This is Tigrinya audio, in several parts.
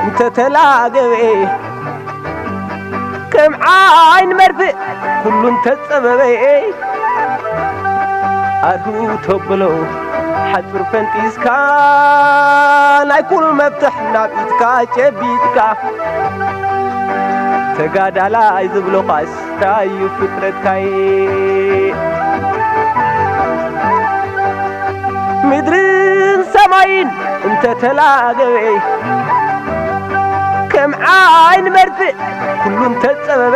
እንተተላገበ ከም ዓይን መርፍእ ኩሉ እንተጸበበ ኣርሁ ተብሎ ሓጹር ፈንጢስካ ናይ ኩሉ መፍትሕ ናብ ኢድካ ጨቢጥካ ተጋዳላይ ዝብሎኻስ ታዩ ፍጥረትካይ ምድርን ሰማይን እንተተላገበ ከም ዓይን መርፍእ ኩሉ እንተጸበበ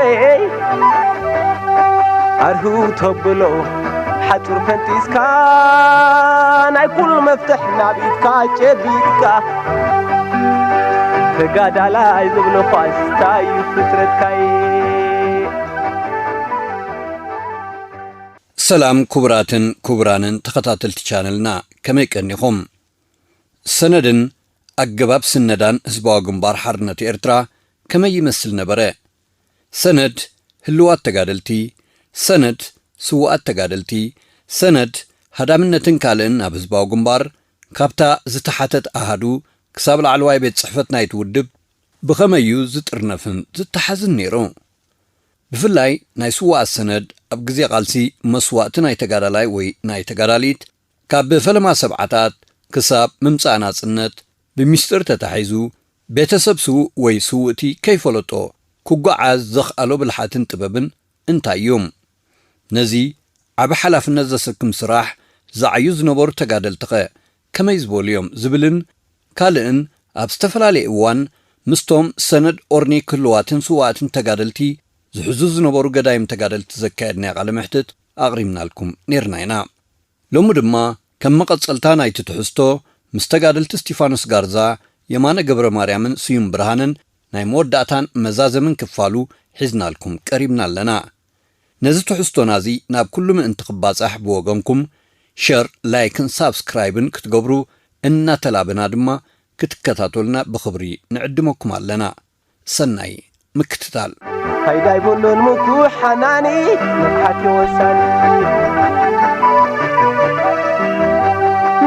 ኣርሁ ተብሎ ሓጹር ፈንጢስካ ናይ ኩሉ መፍትሕ ናብ ኢድካ ጨቢጥካ ተጋዳላይ ዝብሎ ኳስ ታዩ ፍጥረትካይ ሰላም ክቡራትን ክቡራንን ተኸታተልቲ ቻነልና፣ ከመይ ቀኒኹም? ሰነድን ኣገባብ ስነዳን ህዝባዊ ግንባር ሓርነት ኤርትራ ከመይ ይመስል ነበረ? ሰነድ ህልዋት ተጋደልቲ፣ ሰነድ ስውኣት ተጋደልቲ፣ ሰነድ ሃዳምነትን ካልእን ኣብ ህዝባዊ ግንባር ካብታ ዝተሓተት ኣሃዱ ክሳብ ላዕለዋይ ቤት ጽሕፈት ናይቲ ውድብ ብኸመይ እዩ ዝጥርነፍን ዝተሓዝን ነይሩ? ብፍላይ ናይ ስውኣት ሰነድ ኣብ ግዜ ቃልሲ መስዋእቲ ናይ ተጋዳላይ ወይ ናይ ተጋዳሊት ካብ ፈለማ ሰብዓታት ክሳብ ምምጻእ ናጽነት ብሚስጥር ተታሒዙ ቤተሰብ ስዉእ ወይ ስውእቲ ከይፈለጦ ክጓዓዝ ዘኽኣሎ ብልሓትን ጥበብን እንታይ እዩ? ነዚ ዓቢ ሓላፍነት ዘሰክም ስራሕ ዝዓዩ ዝነበሩ ተጋደልትኸ ከመይ ዝበሉ እዮም ዝብልን ካልእን ኣብ ዝተፈላለየ እዋን ምስቶም ሰነድ ኦርኒክ ህልዋትን ስውኣትን ተጋደልቲ ዝሕዙ ዝነበሩ ገዳይም ተጋደልቲ ዘካየድናዮ ቃለ መሕትት ኣቕሪብናልኩም ኔርና ኢና። ሎሚ ድማ ከም መቐጸልታ ናይቲ ትሕዝቶ ምስ ተጋደልቲ እስቲፋኖስ ጋርዛ፣ የማነ ገብረ ማርያምን ስዩም ብርሃንን ናይ መወዳእታን መዛዘምን ክፋሉ ሒዝናልኩም ቀሪብና ኣለና። ነዚ ትሕዝቶና እዚ ናብ ኩሉ ምእንቲ ክባጻሕ ብወገንኩም ሸር፣ ላይክን ሳብስክራይብን ክትገብሩ እናተላበና ድማ ክትከታተሉና ብኽብሪ ንዕድመኩም ኣለና። ሰናይ ምክትታል። ፋይዳ ይብሉን ምኩሕ ሓናኒ መብሓቲ ወሳኒ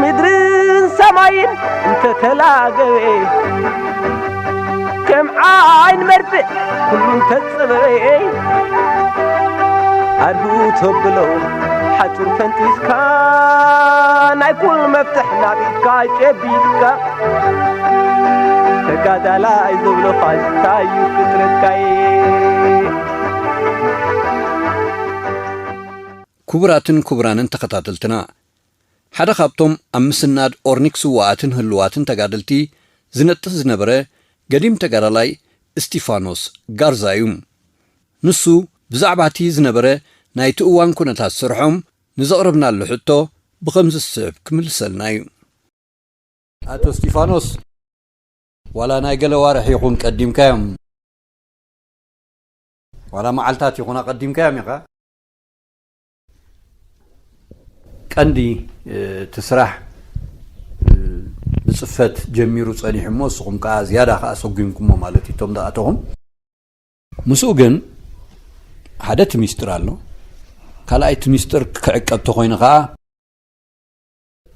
ምድርን ሰማይን እንተተላገበ ከም ዓይን መርፍእ ኩሉ እንተጸበበ ኣድሁ ተብሎ ሓጹር ፈንጢስካ ናይ ኩሉ መፍትሕ ናብ ኢድካ ጨቢጥካ ተጋዳላይ ዝብሎ ፋሽስታ እዩ ፍጥረትካይ። ክቡራትን ክቡራንን ተኸታተልትና፣ ሓደ ካብቶም ኣብ ምስናድ ኦርኒክ ስውኣትን ህልዋትን ተጋደልቲ ዝነጥፍ ዝነበረ ገዲም ተጋዳላይ እስቲፋኖስ ጋርዛ እዩ። ንሱ ብዛዕባ እቲ ዝነበረ ናይቲ እዋን ኩነታት ስርሖም ንዘቕረብናሉ ሕቶ ብኸምዚ ዝስዕብ ክምልሰልና እዩ። ኣቶ እስቲፋኖስ፣ ዋላ ናይ ገለ ዋርሕ ይኹን ቀዲምካዮም፣ ዋላ መዓልታት ይኹን ኣቐዲምካዮም ኢኻ። ቀንዲ፣ እ፣ እቲ ስራሕ፣ እ፣ ብጽፈት ጀሚሩ ጸኒሑ እሞ፣ ንስኹም ከኣ ዝያዳ ከኣ ሰጒምኩሞ ማለት እዩ፣ እቶም ዝኣተኹም። ምስኡ ግን ሓደ እቲ ሚስጥር ኣሎ። ካልኣይ እቲ ሚስጥር ክዕቀብ ተኾይኑ ከኣ፣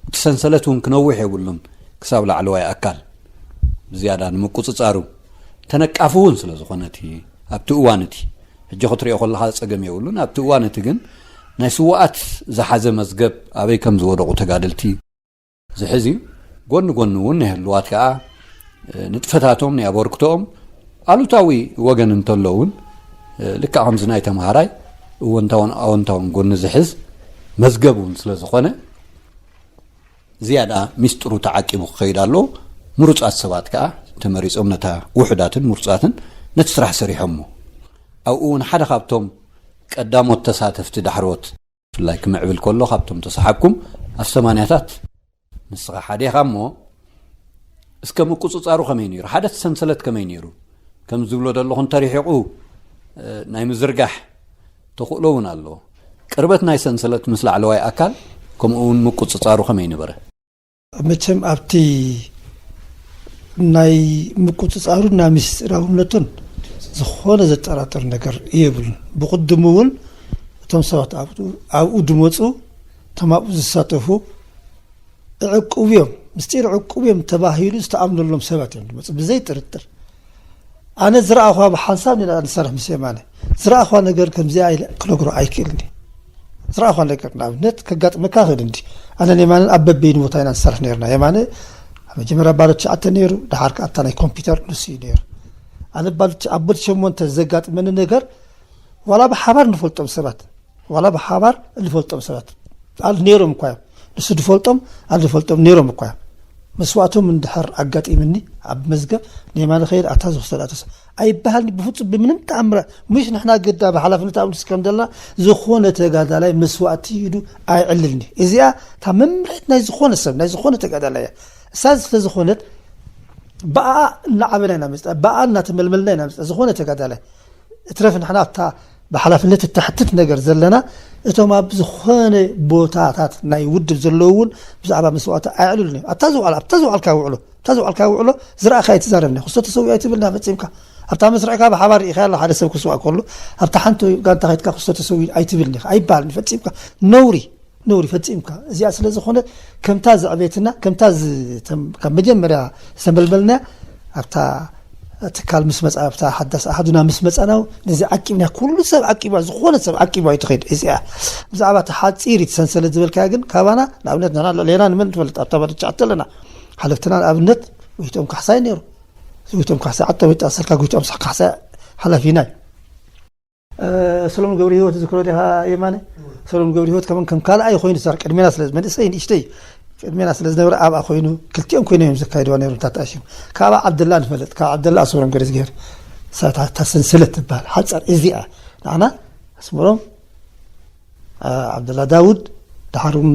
እቲ ሰንሰለት እውን ክነውሕ የብሉን፣ ክሳብ ላዕለዋይ ኣካል ብዝያዳ ንምቁጽጻሩ ተነቃፊ እውን ስለ ዝኾነ፣ እቲ ኣብቲ እዋን እቲ፣ ሕጂ ክትሪኦ ከለኻ ጸገም የብሉን። ኣብቲ እዋን እቲ ግን ናይ ስውኣት ዝሓዘ መዝገብ፣ ኣበይ ከም ዝወደቑ ተጋደልቲ ዝሕዝ እዩ። ጎኒ ጎኒ እውን ናይ ህልዋት ከኣ፣ እ፣ ንጥፈታቶም፣ ናይ ኣበርክቶኦም ኣሉታዊ ወገን እንተሎ እውን፣ እ፣ ልክዕ ከምዚ ናይ ተምሃራይ እወንታውን ኣወንታውን ጎኒ ዝሕዝ መዝገብ እውን ስለ ዝኾነ፣ ዝያዳ ሚስጥሩ ተዓቂቡ ክኸይድ ኣለዎ። ምሩጻት ሰባት ከኣ ተመሪጾም ነታ ውሑዳትን ምሩጻትን ነቲ ስራሕ ሰሪሖሞ። ኣብኡ እውን ሓደ ካብቶም ቀዳሞት ተሳተፍቲ ዳሕሮት ብፍላይ ክምዕብል ከሎ ካብቶም ተሰሓብኩም ኣብ ሰማንያታት ንስኻ ሓደ ኢኻ እሞ፣ እስከ ምቁጽጻሩ ከመይ ነይሩ? ሓደ ሰንሰለት ከመይ ነይሩ? ከም ዝብሎ ዘለኹ እንተሪሒቑ፣ እ፣ ናይ ምዝርጋሕ ተኽእሎ እውን ኣለዎ። ቅርበት ናይ ሰንሰለት ምስ ላዕለዋይ ኣካል ከምኡ እውን ምቁጽጻሩ ከመይ ነበረ? መቸም ኣብቲ ናይ ምቁጽጻሩን ናይ ምስጢራውነቱን ዝኾነ ዘጠራጥር ነገር የብሉን። ብቕድሙ እውን እቶም ሰባት ኣብኡ፣ ኣብኡ ዝመጹ፣ እቶም ኣብኡ ዝሳተፉ እዕቁብ እዮም። ምስጢር ዕቁብ እዮም ተባሂሉ ዝተኣምነሎም ሰባት እዮም ዝመፁ። ብዘይ ጥርጥር ኣነ ዝረኣኹዋ ብሓንሳብ ኢና ንሰርሕ ምስ የማነ ዝረኣኹዋ ነገር ከምዚኣ ኢለ ክነግሮ ኣይክእልን። ዝረኣኹዋ ነገር ንኣብነት ከጋጥመካ ክእል እንዲ ኣነ የማንን ኣብ በበይኑ ቦታ ኢና ንሰርሕ ነርና። የማነ ኣብ መጀመርያ ባዶ ትሽዓተ ነይሩ፣ ድሓር ከኣ ኣብታ ናይ ኮምፒውተር ንሱ እዩ ነይሩ። ኣነ ባዶ ትሽ- ኣብ ቦት ሸሞንተ ዘጋጥመኒ ነገር ዋላ ብሓባር ንፈልጦም ሰባት ዋላ ብሓባር ንፈልጦም ሰባት ኣል ነይሮም እኳ እዮም። ንሱ ዝፈልጦም ኣል ዝፈልጦም ነይሮም እኳ እዮም። መስዋእቶም እንድሕር ኣጋጢምኒ ኣብ መዝገብ ንየማነ ከይድ ኣታ ዝኽሰል ኣተስ ኣይበሃልኒ ብፍጹም ብምንም ተኣምራት። ምሽ ንሕና ግዳ ብሓላፍነት ኣብ ንስ ከም ዘለና ዝኾነ ተጋዳላይ መስዋእቲ ኢዱ ኣይዕልልኒ። እዚኣ እታ መምርሒት ናይ ዝኾነ ሰብ ናይ ዝኾነ ተጋዳላይ እያ። እሳ ስለዝኾነት ብኣ እናዓበና ኢና መፅና ብኣ እናተመልመልና ኢና መፅና። ዝኾነ ተጋዳላይ እትረፍ ንሕና ኣብታ ብሓላፍነት እተሕትት ነገር ዘለና እቶም ኣብ ዝኾነ ቦታታት ናይ ውድብ ዘለዉ እውን ብዛዕባ መስዋእቲ ኣይዕልሉን እዮም። ኣብታ ዝውዓል ኣብታ ዝውዓልካ ውዕሎ ኣብታ ዝውዓልካ ውዕሎ ዝረኣኻ ኣይትዛረብኒ ክስቶ ተሰዊኡ ኣይትብልና ፈፂምካ። ኣብታ መስርዕካ ብሓባር ርኢኻ ኣሎ ሓደ ሰብ ክስዋእ ከሎ ኣብታ ሓንቲ ጋንታ ከይትካ ክስቶ ተሰዊኡ ኣይትብልኒ ኣይባልኒ ፈፂምካ። ነውሪ ነውሪ ፈፂምካ። እዚኣ ስለ ዝኾነት ከምታ ዘዕቤትና ከምታ ዝ- ተም- ካብ መጀመርያ ዝተመልመልና ኣብታ ትካል ምስ መፃ ኣብታ ሓዳስ ኣሃዱና ምስ መፃና ነዚ ዓቂብና ኩሉ ሰብ ዓቂባ ዝኾነ ሰብ ዓቂባ እዩ ትኸይድ። እዚኣ ብዛዕባ እቲ ሓፂር እቲ ሰንሰለት ዝበልካያ ግን ካባና ንኣብነት ንሕና ሌና ንመን ትፈልጥ ኣብታ ባለትሽዓተ ኣለና ሓለፍትና ንኣብነት ውይቶም ካሕሳይ ነይሩ። ውይቶም ካሕሳይ ዓቶ ወይ ጣሰልካ ጉይቶም ካሕሳይ ሓላፊና እዩ። ሰሎሞን ገብረ ህይወት ዝክሮ ዲኻ የማነ? ሰሎሞን ገብረ ህይወት ከመን ከም ካልኣይ ኮይኑ ሰር ቅድሜና ስለ መንእሰይ ንእሽተይ ቅድሜና ስለ ዝነበረ ኣብኣ ኮይኑ ክልቲኦም ኮይኖም እዮም ዘካይድዋ ነይሮም። ታተኣሽም ካብ ዓብደላ ንፈልጥ ካብ ዓብደላ ኣስመሮም ገረዝግሄር ሳታ እታ ሰንሰለት ትበሃል ሓፃር እዚኣ ንዓና ኣስመሮም ዓብደላ ዳውድ ድሓር እውን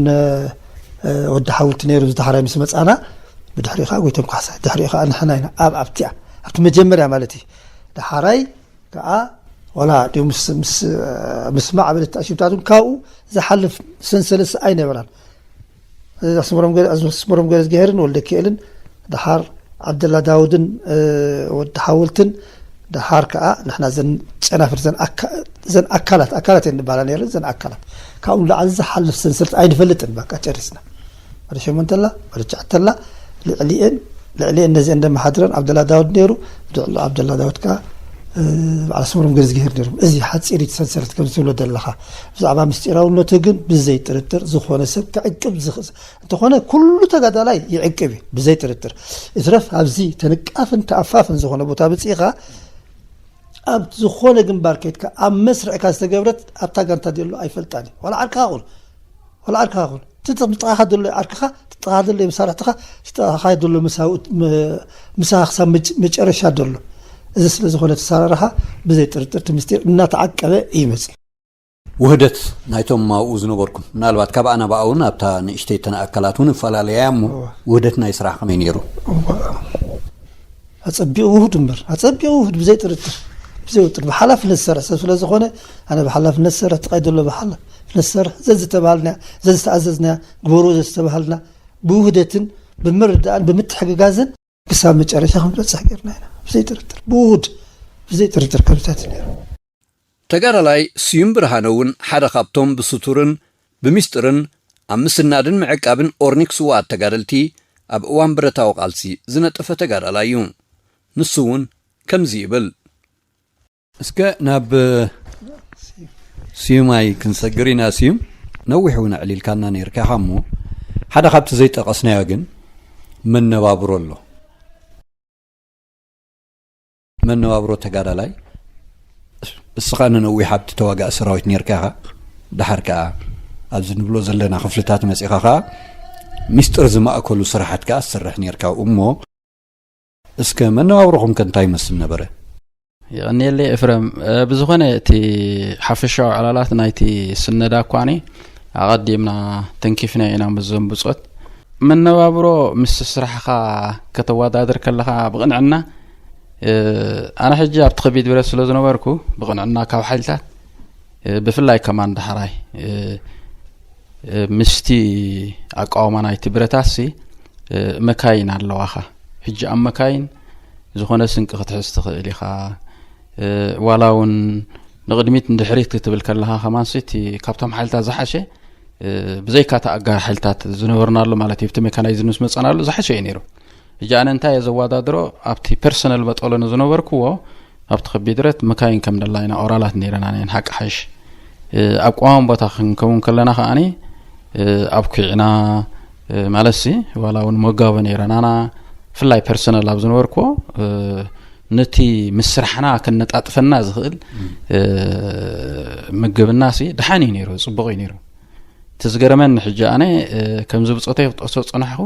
ወዲ ሓውልቲ ነይሩ ዝድሓራይ ምስ መፃና ብድሕሪኡ ከዓ ጎይቶም ካሕሳ ድሕሪኡ ከዓ ንሕና ኢና ኣብ ኣብቲኣ ኣብቲ መጀመርያ ማለት እዩ። ድሓራይ ከዓ ዋላ ድኡ ምስ ምስ ምስ ማዕበል ተኣሽምታቱን ካብኡ ዝሓልፍ ሰንሰለት ኣይነበራን። ኣስመሮም ገ- ኣስመሮም ገረዝግሄርን ወልደ ክኤልን ድሓር ዓብደላ ዳውድን ወዲ ሓውልትን ድሓር ከዓ ንሕና ዘን ጨናፍር ዘን ኣካ- ዘን ኣካላት ኣካላት እየን ንባላ ነይረን ዘን ኣካላት ካብኡ ንላዕሊ ዝሓልፍ ሰንሰለት ኣይንፈልጥን። በቃ ጨሪስና። ወደ ሸሞንተ ኣላ ወደ ትሽዓተ ኣላ ልዕሊኤን ልዕሊኤን ነዚአን እንደመሓድረን ዓብደላ ዳውድ ነይሩ። ልዕሊ ዓብደላ ዳውድ ከዓ በዓል ኣስመሮም ገረዝግሄር ነይሮም። እዚ ሓፂር እቲ ሰንሰለት ከም ዝብሎ ዘለኻ ብዛዕባ ምስጢራውነቱ ግን ብዘይ ጥርጥር ዝኾነ ሰብ ክዕቅብ ዝኽእል እንተኾነ ኩሉ ተጋዳላይ ይዕቅብ እዩ ብዘይ ጥርጥር። እትረፍ ኣብዚ ተንቃፍን ተኣፋፍን ዝኾነ ቦታ ብፅኢኻ ኣብ ዝኾነ ግንባር ከይድካ ኣብ መስርዕካ ዝተገብረት ኣብታ ጋንታ ዘሎ ኣይፈልጣን እዩ። ዋላ ዓርክኻ ኹን ዋላ ዓርክኻ ኹን እቲ ጥቓኻ ዘሎ ዓርክኻ ጥቓኻ ዘሎ መሳርሕትኻ ጥቓኻ ዘሎ መሳውት ምሳኻ ክሳብ መጨረሻ ዘሎ እዚ ስለ ዝኾነ ተሰራርኻ ብዘይ ጥርጥር እቲ ምስጢር እናተዓቀበ እዩ መፅእ። ውህደት ናይቶም ኣብኡ ዝነበርኩም ምናልባት ካብ ኣና ብኣውን ኣብታ ንእሽተይ ተነኣከላት እውን እፈላለያ እሞ ውህደት ናይ ስራሕ ከመይ ነይሩ? ኣጸቢቑ ውሁድ እምበር ኣጸቢቑ ውሁድ ብዘይ ጥርጥር ብዘይ ውጥር ብሓላፍነት ዝሰርሕ ሰብ ስለ ዝኾነ ኣነ ብሓላፍነት ዝሰርሕ ጥቃይ ዘሎ ብሓላፍነት ዝሰርሕ ዘዝተባሃልና ዘዝተኣዘዝና ግበርዎ ዘዝተባሃልና ብውህደትን ብምርዳእን ብምትሕግጋዝን ክሳብ መጨረሻ ክንበፅሕ ገርና ኢና ብዘይ ጥርጥር ብውሁድ ብዘይ ጥርጥር ከምታት ነይሩ። ተጋዳላይ ስዩም ብርሃነ እውን ሓደ ካብቶም ብስቱርን ብሚስጥርን ኣብ ምስናድን ምዕቃብን ኦርኒክ ስውኣት ተጋደልቲ ኣብ እዋን ብረታዊ ቃልሲ ዝነጠፈ ተጋዳላይ እዩ። ንሱ እውን ከምዚ ይብል። እስከ ናብ ስዩማይ ክንሰግር ኢና። ስዩም ነዊሕ እውን ኣዕሊልካና ነይርካ ኢኻ እሞ ሓደ ካብቲ ዘይጠቐስናዮ ግን መነባብሮ ኣሎ። መነባብሮ ተጋዳላይ እስኻ ንነዊሕ ኣብቲ ተዋጋእ ሰራዊት ነርካ ኢኻ። ድሓር ከኣ ኣብዚ ንብሎ ዘለና ክፍልታት መጺኻ ከኣ ሚስጥር ዝማእከሉ ስራሓት ከኣ ትሰርሕ ነርካ እሞ እስከ መነባብሮኹም ከ እንታይ ይመስል ነበረ? የቐንየለይ ኤፍረም። ብዝኾነ እቲ ሓፈሻዊ ዕላላት ናይቲ ስነዳ እኳኒ ኣቐዲምና ተንኪፍና ኢና ምስዞም ብጾት። መነባብሮ ምስ ስራሕኻ ከተወዳድር ከለኻ ብቕንዕና ኣነ ሕጂ ኣብቲ ከቢድ ብረት ስለ ዝነበርኩ ብቕንዕና ካብ ሓይልታት ብፍላይ ከማን ዳሕራይ ምስቲ ኣቃውማ ናይቲ ብረታሲ መካይን ኣለዋኻ። ሕጂ ኣብ መካይን ዝኾነ ስንቂ ክትሕዝ ትኽእል ኢኻ። ዋላ እውን ንቕድሚት ንድሕሪት ክትብል ከለኻ ከማንሲ እቲ ካብቶም ሓይልታት ዝሓሸ ብዘይካ እቲ ኣጋር ሓይልታት ዝነበርናሉ ማለት እዩ። እቲ ሜካናይዝድ ምስ መፀናሉ ዝሓሸ እዩ ነይሩ። ሕጂ ኣነ እንታይ እየ ዘወዳድሮ? ኣብቲ ፐርሰናል በጠሎ ንዝነበርክዎ ኣብቲ ከቢድ ብረት መካይን ከም ደላይና ኦራላት ነይረና ነን ሓቂ ሓይሽ ኣብ ቀዋም ቦታ ክንከውን ከለና ከዓኒ ኣብ ኩዕና ማለት ሲ ዋላ እውን መጋቦ ነይረናና ብፍላይ ፐርሰናል ኣብ ዝነበርክዎ ነቲ ምስራሕና ከነጣጥፈና ዝኽእል ምግብና ሲ ደሓን እዩ ነይሩ፣ ፅቡቕ እዩ ነይሩ። እቲ ዝገረመኒ ሕጂ ኣነ ከምዚ ብፆተይ ክጠቅሶ ፅናሕኹ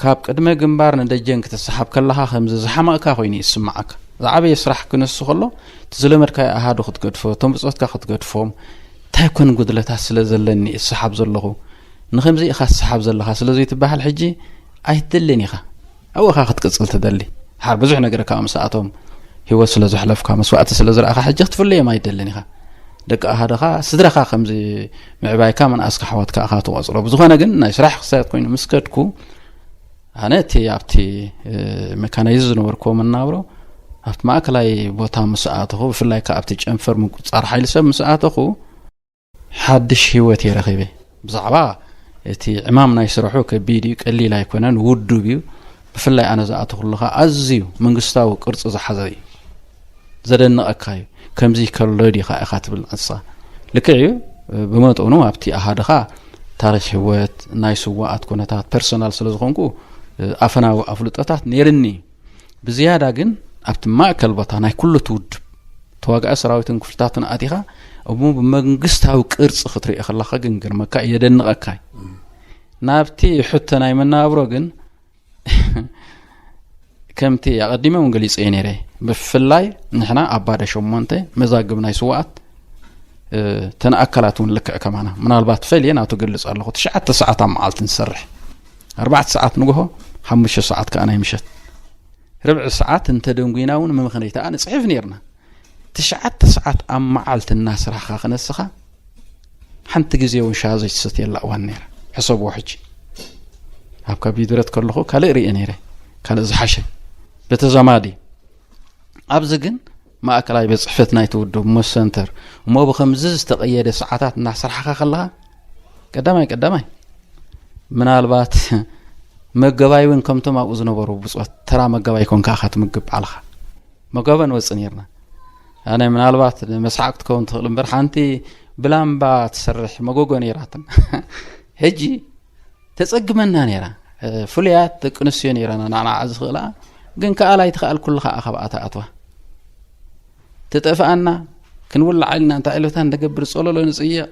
ካብ ቅድመ ግንባር ንደጀን ክትሰሓብ ከለኻ ከምዚ ዝሓመቕካ ኮይኑ ይስምዓካ። ዝዓበየ ስራሕ ክንሱ ከሎ እቲ ዝለመድካዮ ኣሃዱ ክትገድፎ፣ እቶም ብፆትካ ክትገድፎም፣ እንታይ ኮን ጉድለታት ስለ ዘለኒ እሰሓብ ዘለኹ፣ ንኸምዚ ኢኻ ትሰሓብ ዘለኻ ስለ ዘይትበሃል ሕጂ ኣይትደልን ኢኻ። ኣብኡ ኢኻ ክትቅፅል ትደሊ። ሓር ብዙሕ ነገር ካብ ምስኣቶም ህይወት ስለ ዘሕለፍካ መስዋእቲ ስለ ዝረኣኻ ሕጂ ክትፍለዮም ኣይደልን ኢኻ። ደቂ ኣሃድኻ ስድራኻ ከምዚ ምዕባይካ ምንኣስካ ኣሕዋትካ ኢኻ ትቆፅሮ። ብዝኾነ ግን ናይ ስራሕ ክሳየት ኮይኑ ምስ ከድኩ ኣነ እቲ ኣብቲ መካናይዝ ዝነበርክዎ መናብሮ ኣብቲ ማእከላይ ቦታ ምስ ኣተኹ ብፍላይ ከዓ ኣብቲ ጨንፈር ምቁፅፃር ሓይሊ ሰብ ምስ ኣተኹ ሓድሽ ህይወት እየ ረኺበ። ብዛዕባ እቲ ዕማም ናይ ስርሑ ከቢድ እዩ፣ ቀሊል ኣይኮነን፣ ውዱብ እዩ። ብፍላይ ኣነ ዝኣተኹሉ ከዓ ኣዝዩ መንግስታዊ ቅርፂ ዝሓዘ እዩ። ዘደንቐካ እዩ። ከምዚ ከሎ ዲኻ ኢኻ ትብል ንሳ። ልክዕ እዩ። ብመጠኑ ኣብቲ ኣሃድኻ ታሪክ ህይወት ናይ ስዋኣት ኩነታት ፐርሶናል ስለ ዝኾንኩ ኣፈናዊ ኣፍልጦታት ነይርኒ። ብዝያዳ ግን ኣብቲ ማእከል ቦታ ናይ ኩሉ እቲ ውድብ ተዋጋኢ ሰራዊትን ክፍልታትን ኣቲኻ እሞ ብመንግስታዊ ቅርፂ ክትሪኦ ከለኻ ግን ግርመካ የደንቐካ እዩ። ናብቲ ሕቶ ናይ መነባብሮ ግን ከምቲ ኣቐዲመ እውን ገሊፀ ነይረ። ብፍላይ ንሕና ኣብ ባዶ ሸሞንተ መዛግብ ናይ ስዋኣት እተን ኣካላት እውን ልክዕ ከማና ምናልባት ፈልየ ናቱ ገልፅ ኣለኹ። ትሽዓተ ሰዓት ኣብ መዓልቲ ንሰርሕ፣ ኣርባዕተ ሰዓት ንግሆ፣ ሓሙሽተ ሰዓት ከዓ ናይ ምሸት ርብዒ ሰዓት እንተደንጉይና እውን መምኸነይታ ንፅሕፍ ነይርና። ትሽዓተ ሰዓት ኣብ መዓልቲ እናስራሕኻ ክነስኻ ሓንቲ ግዜ እውን ሻሂ ዘይትሰትየላ እዋን ነይራ። ሕሰብዎ ሕጂ። ኣብ ከቢድ ብረት ከለኹ ካልእ ርእየ ነይረ፣ ካልእ ዝሓሸ። በተዛማዲ ኣብዚ ግን ማእከላይ ቤት ጽሕፈት ናይቲ ውድብ እሞ ሰንተር እሞ ብኸምዚ ዝተቐየደ ሰዓታት እናሰራሕኻ ከለኻ ቀዳማይ ቀዳማይ ምናልባት መገባይ እውን ከምቶም ኣብኡ ዝነበሩ ብጾት ተራ መገባይ ኮንካ ኢኻ ትምግብ ባዕልኻ። መገበ ንወጽእ ነርና። ኣነ ምናልባት ንመስሓቅ ክትከውን ትኽእል እምበር ሓንቲ ብላምባ ትሰርሕ መጎጎ ነይራትን ሕጂ ተጸግመና ነይራ። ፍሉያት ደቂ ኣንስትዮ ነይረና ናዕናዓ ዝኽእላ ግን ከኣላ ኣይትኸኣልኩሉ ከዓ ካብ ኣታ ኣትዋ ትጠፍኣና ክንውላዕ ኢልና እንታይ ኢሎታ እንደገብር ጸለሎ ንጽይቕ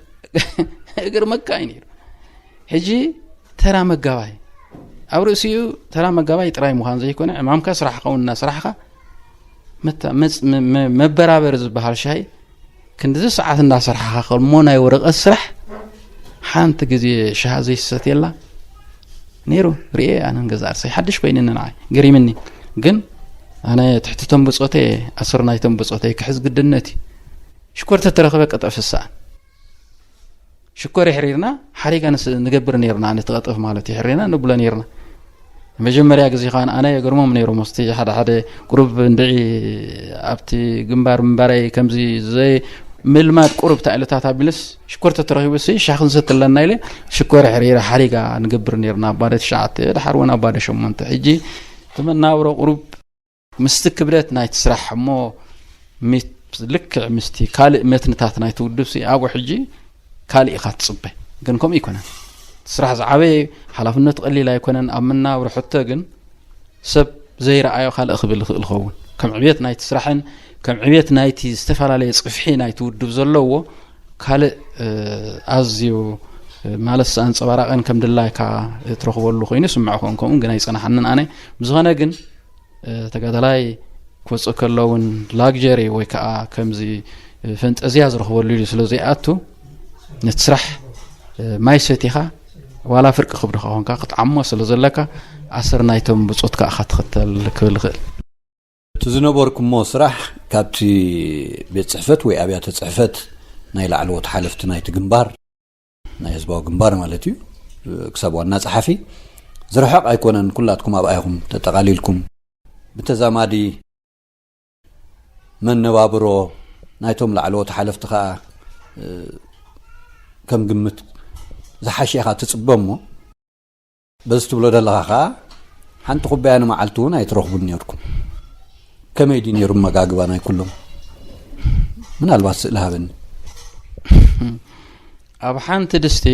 እግር መካ እዩ ነይሩ። ሕጂ ተራ መጋባይ ኣብ ርእሲኡ ተራ መጋባይ ጥራይ ምዃን ዘይኮነ ዕማምካ ስራሕ ኸውን እናስራሕኻ መበራበሪ ዝበሃል ሻሂ ክንድዚ ሰዓት እንዳሰርሓኻ ከልሞ ናይ ወረቐት ስራሕ ሓንቲ ግዜ ሻሂ ዘይሰትየላ ነይሩ ርኤ ኣነን ገዛ ኣርሰይ ሓድሽ ኮይንኒ ንዓይ ገሪምኒ። ግን ኣነ ትሕትቶም ብፆተይ ኣስር ናይቶም ብፆተይ ክሕዝ ግድነት እዩ። ሽኮር ተተረኽበ ቀጠፍ ይሰኣን። ሽኮር የሕሪርና ሓሪጋ ንገብር ነርና ነቲ ቀጠፍ ማለት የሕሪርና ንብሎ ነርና። መጀመርያ ግዜ ከዓ ኣነ የገርሞም ነይሮም። ምስቲ ሓደ ሓደ ቁሩብ እንድዒ ኣብቲ ግንባር ምንባረይ ከምዚ ዘይ ምልማድ ቁሩብ ታኢለታት ኣቢልስ ሽኮር ተተረኺቡ ሲ ሻሂ ክንሰቲ ኣለና ኢለ ሽኮር ሕሪረ ሓሪጋ ንገብር ነርና ኣባደ ትሽዓተ ድሓር እውን ኣባደ ሸሞንተ ሕጂ እቲ መናብሮ ቁሩብ ምስቲ ክብደት ናይቲ ስራሕ እሞ ልክዕ ምስቲ ካልእ መትንታት ናይቲ ውድብ ሲ ኣብኡ ሕጂ ካልእ ኢኻ ትፅበ። ግን ከምኡ ኣይኮነን። እቲ ስራሕ ዝዓበየ ሓላፍነቱ ቀሊል ኣይኮነን። ኣብ መናብሮ ሕቶ ግን ሰብ ዘይረኣዮ ካልእ ክብል ይኽእል ይኸውን። ከም ዕብየት ናይቲ ስራሕን ከም ዕብየት ናይቲ ዝተፈላለየ ፅፍሒ ናይቲ ውድብ ዘለዎ ካልእ ኣዝዩ ማለት ኣንፀባራቐን ከም ድላይካ ትረኽበሉ ኮይኑ ስምዐ ኮን ከምኡ ግን ኣይፀናሓንን ኣነ። ብዝኾነ ግን ተጋዳላይ ክወፅእ ከሎ እውን ላግጀሪ ወይ ከዓ ከምዚ ፈንጠዝያ ዝረኽበሉ ኢሉ ስለ ዘይኣቱ ነቲ ስራሕ ማይ ሰቲኻ ዋላ ፍርቂ ክብድኻ ኮንካ ክትዓሞ ስለ ዘለካ ኣሰር ናይቶም ብፆትካ ኢኻ ትኽተል ክብል ይኽእል። እቲ ዝነበርኩሞ ስራሕ ካብቲ ቤት ፅሕፈት ወይ ኣብያተ ፅሕፈት ናይ ላዕለዎት ሓለፍቲ ናይቲ ግንባር ናይ ህዝባዊ ግንባር ማለት እዩ ክሳብ ዋና ፀሓፊ ዝርሕቕ ኣይኮነን። ኩላትኩም ኣብኣ ኢኹም ተጠቓሊልኩም። ብተዛማዲ መነባብሮ ናይቶም ላዕለዎት ሓለፍቲ ከዓ ከም ግምት ዝሓሸ ኢኻ ትጽበ እሞ፣ በዚ ትብሎ ዘለኻ ኸኣ ሓንቲ ኩባያ ንመዓልቲ እውን ኣይትረኽቡን ነርኩም። ከመይ ድዩ ነይሩ መጋግባ ናይ ኩሎም? ምናልባት ስእሊ ሃበኒ። ኣብ ሓንቲ ድስቲ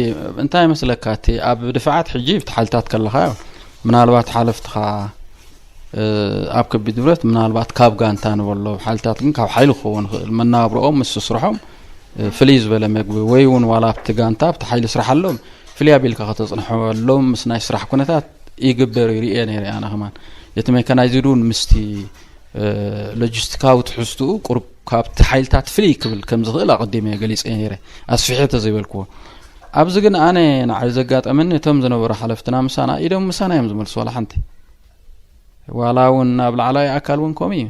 እንታይ ይመስለካ? እቲ ኣብ ድፋዓት ሕጂ ብቲ ሓይልታት ከለኻ ምናልባት ሓለፍትኻ ኣብ ከቢድ ንብረት ምናልባት ካብ ጋንታ ንበሎ ሓይልታት ግን ካብ ሓይሊ ክኸውን ይኽእል። መናብሮኦም ምስ ስርሖም ፍልይ ዝበለ መግቢ ወይ እውን ዋላ ኣብቲ ጋንታ ኣብቲ ሓይሊ ስራሕ ኣሎም ፍልይ ኣቢልካ ከተፅንሖሎም ምስ ናይ ስራሕ ኩነታት ይግበር ይርኤ ነይረ ኣነ ከማን። እቲ ሜካናይዝድ እውን ምስቲ ሎጂስቲካዊ ትሕዝትኡ ቁሩብ ካብቲ ሓይልታት ፍልይ ክብል ከም ዝኽእል ኣቐዲመ ገሊጸ ነይረ፣ ኣስፊሐ ተዘይበልክዎ። ኣብዚ ግን ኣነ ንዓይ ዘጋጠመኒ እቶም ዝነበሩ ሓለፍትና ምሳና ኢዶም ምሳና እዮም ዝመልሱ ዋላ ሓንቲ። ዋላ እውን ኣብ ላዕላዊ ኣካል እውን ከምኡ እዩ።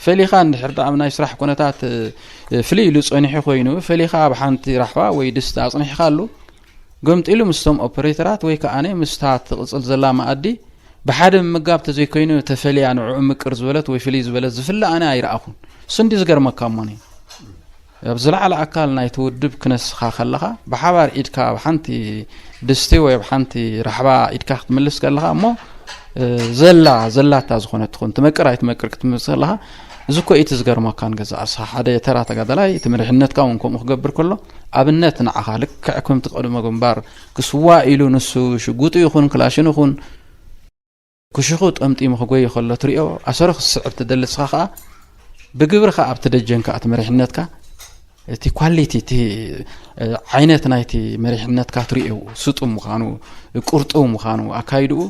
ፈሊኻ እንድሕር ደኣ ኣብ ናይ ስራሕ ኩነታት ፍልይ ኢሉ ጸኒሑ ኮይኑ ፈሊኻ ኣብ ሓንቲ ራሕዋ ወይ ድስቲ ኣጽኒሕካሉ ገምጢሉ ምስቶም ኦፐሬተራት ወይ ከኣነ ምስታ ትቕጽል ዘላ መኣዲ ብሓደ ምምጋብ ተዘይኮይኑ ተፈልያ ንዕኡ ምቅር ዝበለት ወይ ፍልይ ዝበለት ዝፍለ ኣነ ኣይረኣኹን። እሱ እንዲ ዝገርመካ እሞኒ ኣብ ዝለዓለ ኣካል ናይቲ ውድብ ክነስኻ ከለኻ ብሓባር ኢድካ ኣብ ሓንቲ ድስቲ ወይ ኣብ ሓንቲ ራሕባ ኢድካ ክትምልስ ከለኻ እሞ ዘላ ዘላታ ዝኾነት ትኾን ትመቅር ኣይትመቅር ክትምልስ ከለኻ እዚ እኮ እቲ ዝገርመካ ንገዛእ ርእስኻ ሓደ ተራ ተጋዳላይ እቲ መሪሕነትካ እውን ከምኡ ክገብር ከሎ ኣብነት ንዓኻ ልክዕ ከምቲ ቀድሞ ግንባር ክስዋእ ኢሉ ንሱ ሽጉጡ ይኹን ክላሽን ይኹን ክሽኹ ጠምጢሙ ክጎይ ከሎ ትሪኦ ኣሰሩ ክስዕር ትደሊ ንስኻ ኸኣ ብግብሪ ኸኣ ኣብቲ ደጀንካ እቲ መሪሕነትካ እቲ ኳሊቲ እቲ ዓይነት ናይቲ መሪሕነትካ ትሪኦ ስጡም ምዃኑ ቁርጡው ምዃኑ ኣካይድኡ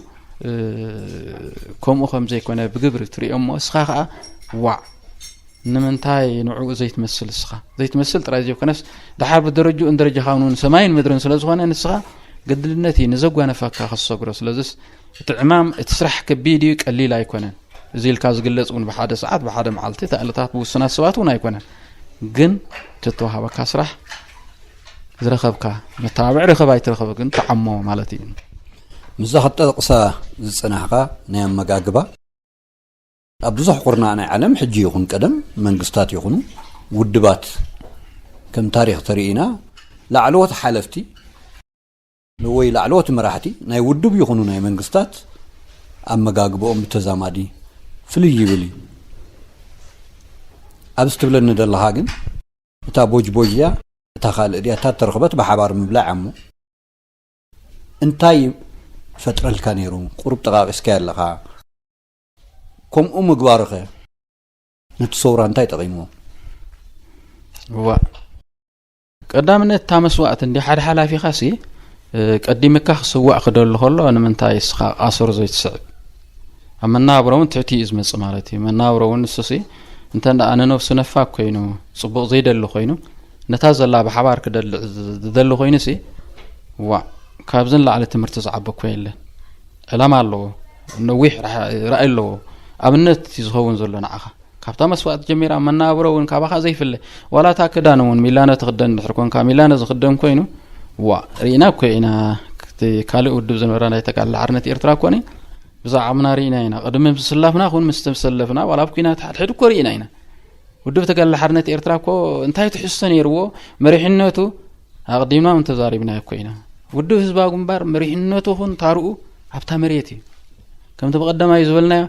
ከምኡ ከም ዘይኮነ ብግብሪ ትሪኦ እሞ እስኻ ኸኣ ዋዕ ንምንታይ ንዕኡ ዘይትመስል እስኻ ዘይትመስል ጥራይ ዘይኮነስ ድሓር ብደረጅኡን ደረጃኻውን እውን ሰማይን ምድርን ስለ ዝኾነ ንስኻ ግድልነት እዩ ንዘጓነፈካ ክሰግሮ ስለዝስ እቲ ዕማም እቲ ስራሕ ከቢድ እዩ ቀሊል ኣይኮነን እዚ ኢልካ ዝግለጽ እውን ብሓደ ሰዓት ብሓደ መዓልቲ ተእለታት ብውስናት ሰባት እውን ኣይኮነን ግን ትተዋሃበካ ስራሕ ዝረኸብካ መተባብዕ ርኸብ ኣይትረኸብ ግን ተዓሞ ማለት እዩ ምስዛ ክጠቕሳ ዝጸናሕካ ናይ ኣመጋግባ ኣብ ብዙሕ ኩርናዕ ናይ ዓለም ሕጂ ይኹን ቀደም መንግስታት ይኹኑ ውድባት ከም ታሪኽ ተርኢና ላዕለዎት ሓለፍቲ ወይ ላዕለዎት መራሕቲ ናይ ውድብ ይኹኑ ናይ መንግስታት ኣመጋግብኦም ብተዛማዲ ፍልይ ይብል እዩ። ኣብዚ ትብለኒ ዘለኻ ግን እታ ቦጅቦጅ እያ እታ ካልእ ድያ እታ ተረኽበት ብሓባር ምብላዕ እሞ እንታይ ፈጥረልካ ነይሩ ቁሩብ ጠቃቂስካ ኣለኻ ከምኡ ምግባርኸ ነቲ ሰውራ እንታይ ጠቂምዎ ዋ ቀዳምነት እታ መስዋእቲ እንዲ ሓደ ሓላፊኻ ሲ ቀዲምካ ክስዋእ ክደሉ ከሎ ንምንታይ እስኻ ኣሰር ዘይትስዕብ ኣብ መናብሮ እውን ትሕቲ እዩ ዝመፅእ ማለት እዩ መናብሮ እውን ንሱ ሲ እንተ ንነብሱ ነፋ ኮይኑ ፅቡቅ ዘይደሊ ኮይኑ ነታ ዘላ ብሓባር ክደልዕ ዝደሊ ኮይኑ ሲ ዋ ካብዚ ንላዕሊ ትምህርቲ ዝዓበ እኮ የለን ዕላማ ኣለዎ ነዊሕ ራእይ ኣለዎ ኣብነት ዝኸውን ዘሎ ንዓኻ ካብታ መስዋእቲ ጀሚራ መናብሮ እውን ካባኻ ዘይፍለ ዋላ እታ ክዳን እውን ሚላነ ትኽደን እንድሕር ኮንካ ሚላነ ዝኽደን ኮይኑ ዋ ርኢና እኮ ኢና እቲ ካልእ ውድብ ዝነበራ ናይ ተጋድሎ ሓርነት ኤርትራ ኮኒ ብዛዕባና ርኢና ኢና ቅድሚ ምስላፍና ኩን ምስ ተሰለፍና ዋላ ኣብ ኩናት ሓድሕድ እኮ ርኢና ኢና ውድብ ተጋድሎ ሓርነት ኤርትራ እኮ እንታይ ትሕዝቶ ነይርዎ መሪሕነቱ ኣቕዲምና እውን ተዛሪብና እኮ ኢና ውድብ ህዝባዊ ግንባር መሪሕነቱ ኩን ታርኡ ኣብታ መሬት እዩ ከምቲ ብቐደማይ ዝበልናዮ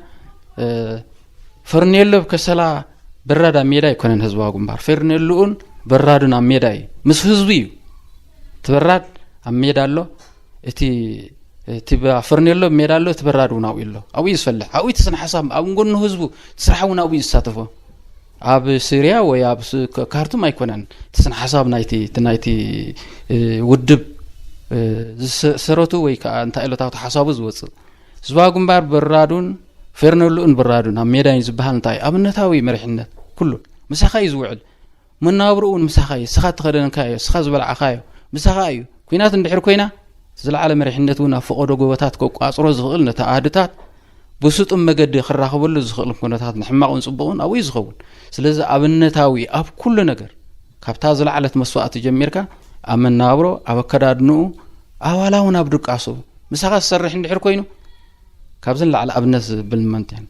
ፈርኔሎ ብከሰላ በራድ ኣብ ሜዳ ኣይኮነን ህዝባዊ ግንባር ፈርኔሎኡን በራዱን ኣብ ሜዳ እዩ ምስ ህዝቡ እዩ እቲ በራድ ኣብ ሜዳ ኣሎ እቲ እቲ ፈርኔሎ ኣብ ሜዳ ኣሎ እቲ በራድ እውን ኣብኡ ኣሎ ኣብኡ እዩ ዝፈልሕ ኣብኡ እቲ ስነ ሓሳብ ኣብ ጎኑ ህዝቡ እቲ ስራሕ እውን ኣብኡ እዩ ዝሳተፎ ኣብ ስርያ ወይ ኣብ ካርቱም ኣይኮነን እቲ ስነ ሓሳብ ናይቲ ናይቲ ውድብ ዝሰረቱ ወይ ከዓ እንታይ ኢሎታቱ ሓሳቡ ዝወፅእ ህዝባዊ ግንባር በራዱን ፌርነሉኡን በራዱን ኣብ ሜዳይን ዝበሃል እንታይ ኣብነታዊ መሪሕነት ኩሉ ምሳኻ እዩ ዝውዕል መናብርኡ እውን ምሳኻ እዩ ስኻ ተኸደንካዮ ስኻ ዝበልዓኻዮ ምሳኻ እዩ ኩናት እንድሕር ኮይና ዝለዓለ መሪሕነት እውን ኣብ ፈቐዶ ጎቦታት ከቋፅሮ ዝኽእል ነቲ ኣህድታት ብስጡም መገዲ ክራኸበሉ ዝኽእል ኩነታት ንሕማቕን ፅቡቕን ኣብኡ እዩ ዝኸውን ስለዚ ኣብነታዊ ኣብ ኩሉ ነገር ካብታ ዝለዓለት መስዋእቲ ጀሚርካ ኣብ መናብሮ ኣብ ኣከዳድንኡ ኣባላ እውን ኣብ ድቃሱ ምሳኻ ዝሰርሕ እንድሕር ኮይኑ ካብዚ ንላዕሊ ኣብነት ዝብል ምንትን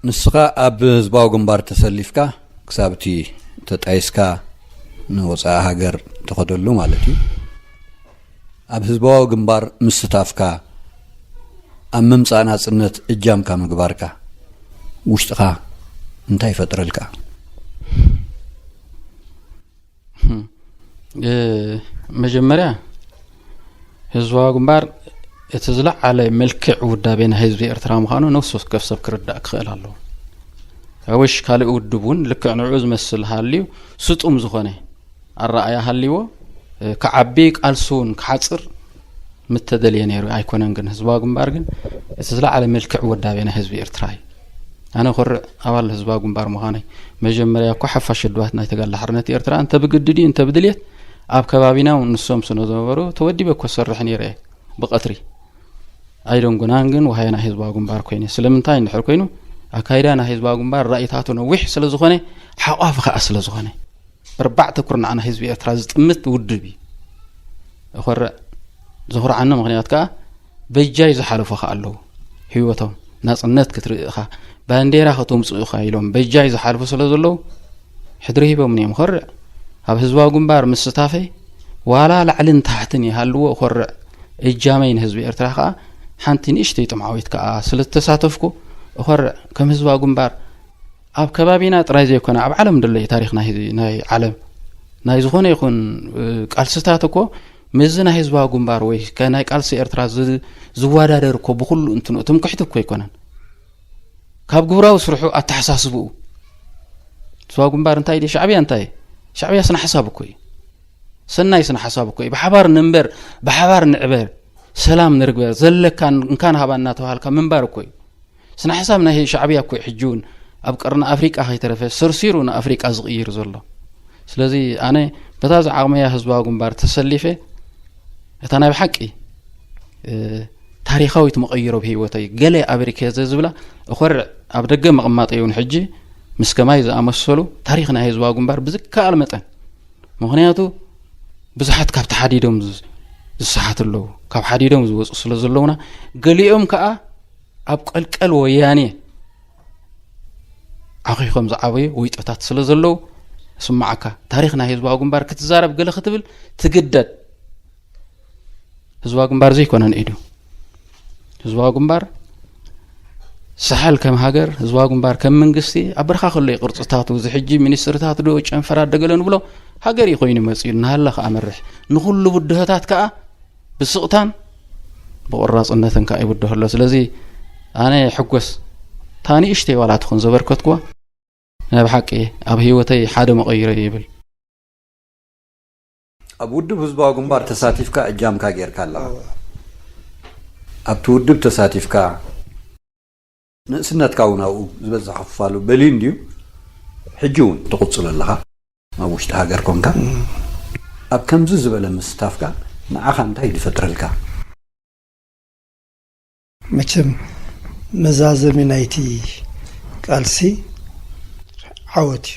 ንስኻ ኣብ ህዝባዊ ግንባር ተሰሊፍካ ክሳብ እቲ ተጣይስካ ንወፃኢ ሃገር ትኸደሉ ማለት እዩ ኣብ ህዝባዊ ግንባር ምስታፍካ፣ ኣብ ምምጻእ ናጽነት እጃምካ ምግባርካ ውሽጥኻ እንታይ ይፈጥረልካ? እ፣ መጀመርያ ህዝባዊ ግንባር እቲ ዝለዓለ መልክዕ ውዳቤ ናይ ህዝቢ ኤርትራ ምዃኑ ነፍሲ ወከፍ ሰብ ክርዳእ ክኽእል ኣለዎ። ኣወሽ ካልእ ውድብ እውን ልክዕ ንዕኡ ዝመስል ሃልዩ ስጡም ዝኾነ ኣረኣያ ሃልይዎ፣ እ፣ ክዓቢ ቃልሱ እውን ክሓጽር ምተደልየ ነይሩ ኣይኮነን። ግን ህዝባዊ ግንባር ግን እቲ ዝለዓለ መልክዕ ውዳቤ ናይ ህዝቢ ኤርትራ እዩ። ኣነ ኮርዕ ኣባል ህዝባዊ ግንባር ምዃነይ መጀመርያ እኮ ሓፋሽ ኣድዋት ናይ ተጋድሎ ሓርነት ኤርትራ እንተ ብግዲ ድዩ እንተ ብድልየት ኣብ ከባቢና እውን ንሶም ስለ ዝነበሩ ተወዲበ እኮ ሰርሕ ነይረ እየ ብቐትሪ ኣይደንጉናን ግን ወሃየና ህዝባዊ ግንባር ኮይነ። ስለምንታይ እንድሕር ኮይኑ ኣካይዳ ናይ ህዝባዊ ግንባር ራእይታቱ ነዊሕ ስለ ዝኾነ ሓቋፊ ከዓ ስለ ዝኾነ ኣርባዕተ ኩርናዕ ናይ ህዝቢ ኤርትራ ዝጥምት ውድብ እዩ። እኾርዕ ዘኹርዓኒ ምኽንያት ከዓ በጃይ ዝሓለፉ ከዓ ኣለዉ። ህይወቶም ናጽነት ክትርኢ ኢኻ፣ ባንዴራ ከተምጽኡ ኢኻ ኢሎም በጃይ ዝሓልፉ ስለ ዘለዉ ሕድሪ ሂቦምኒ እዮም። እኾርዕ ኣብ ህዝባዊ ግንባር ምስታፈይ ዋላ ላዕልን ታሕትን ይሃልዎ እኾርዕ እጃመይ ንህዝቢ ኤርትራ ከዓ ሓንቲ ንእሽተይ ጥምዓዊት ከዓ ስለ ዝተሳተፍኩ እኾርዕ ከም ህዝባዊ ግንባር ኣብ ከባቢና ጥራይ ዘይኮነ ኣብ ዓለም ደሎ እዩ ታሪኽ ናይ ናይ ዓለም ናይ ዝኾነ ይኹን እ፣ ቃልስታት እኮ ምስዚ ናይ ህዝባዊ ግንባር ወይ ከ ናይ ቃልሲ ኤርትራ ዝ- ዝወዳደር እኮ ብኩሉ እንትኑ ትምክሕቲ እኮ ኣይኮነን። ካብ ግብራዊ ስርሑ ኣተሓሳስብኡ ህዝባዊ ግንባር እንታይ ድዩ? ሻዕብያ እንታይ? ሻዕብያ ስነ ሓሳብ እኮ እዩ። ሰናይ ስነ ሓሳብ እኮ እዩ። ብሓባር ንንበር፣ ብሓባር ንዕበር፣ ሰላም ንርግበር፣ ዘለካ እንካን ሃባ እናተባሃልካ ምንባር እኮ እዩ። ስነ ሓሳብ ናይ ሻዕብያ እኮ እዩ ሕጂ እውን ኣብ ቀርኒ ኣፍሪቃ ከይተረፈ ሰርሲሩ ንኣፍሪቃ ዝቕይር ዘሎ። ስለዚ ኣነ በታ ዝዓቕመያ ህዝባዊ ግንባር ተሰሊፈ እታ ናይ ብሓቂ እ፣ ታሪኻዊት መቐይሮ ብህይወተይ ገለ ኣበሪከ ዘዝብላ እኾርዕ ኣብ ደገ ምቕማጠይ እውን ሕጂ ምስ ከማይ ዝኣመሰሉ ታሪኽ ናይ ህዝባዊ ግንባር ብዝከኣል መጠን ምኽንያቱ ብዙሓት ካብ ተሓዲዶም ዝ- ዝሰሓቱ ኣለዉ ካብ ሓዲዶም ዝወፁ ስለ ዘለውና ገሊኦም ከዓ ኣብ ቀልቀል ወያኔ ዓኺኾም ዝዓበዩ ወይጦታት ስለ ዘለዉ ስማዓካ ታሪኽ ናይ ህዝባዊ ግንባር ክትዛረብ ገለ ክትብል ትግደድ ህዝባዊ ግንባር ዘይኮነን ኢዱ ህዝባዊ ግንባር ሳሕል ከም ሃገር ህዝባዊ ግንባር ከም መንግስቲ ኣብ በርኻ ከሎ ቅርፅታቱ እዚ ሕጂ ሚኒስትርታት ዶ ጨንፈራት ደገለ ንብሎ ሃገር እዩ ኮይኑ መፅኡ እናሃለ ከዓ መርሕ ንኩሉ ብድሆታት ከዓ ብስቕታን ብቆራፅነትን ከዓ ይብድሆ ኣሎ ስለዚ ኣነ ሕጎስ እታ ንእሽተይ ዋላ ትኹን ዘበርከትኩዋ ናይ ብሓቂ ኣብ ህይወተይ ሓደ መቐይሮ ይብል ኣብ ውድብ ህዝባዊ ግንባር ተሳቲፍካ እጃምካ ጌርካ ኣለኻ ኣብቲ ውድብ ተሳቲፍካ ንእስነትካ እውን ኣብኡ ዝበዝሕ ክፋሉ በልዩ እንድዩ ሕጂ እውን ትቕፅሎ ኣለኻ ኣብ ውሽጢ ሃገር ኮንካ ኣብ ከምዚ ዝበለ ምስታፍካ ንዓኻ እንታይ ድፈጥረልካ መቸም መዛዘሚ ናይቲ ቃልሲ ዓወት እዩ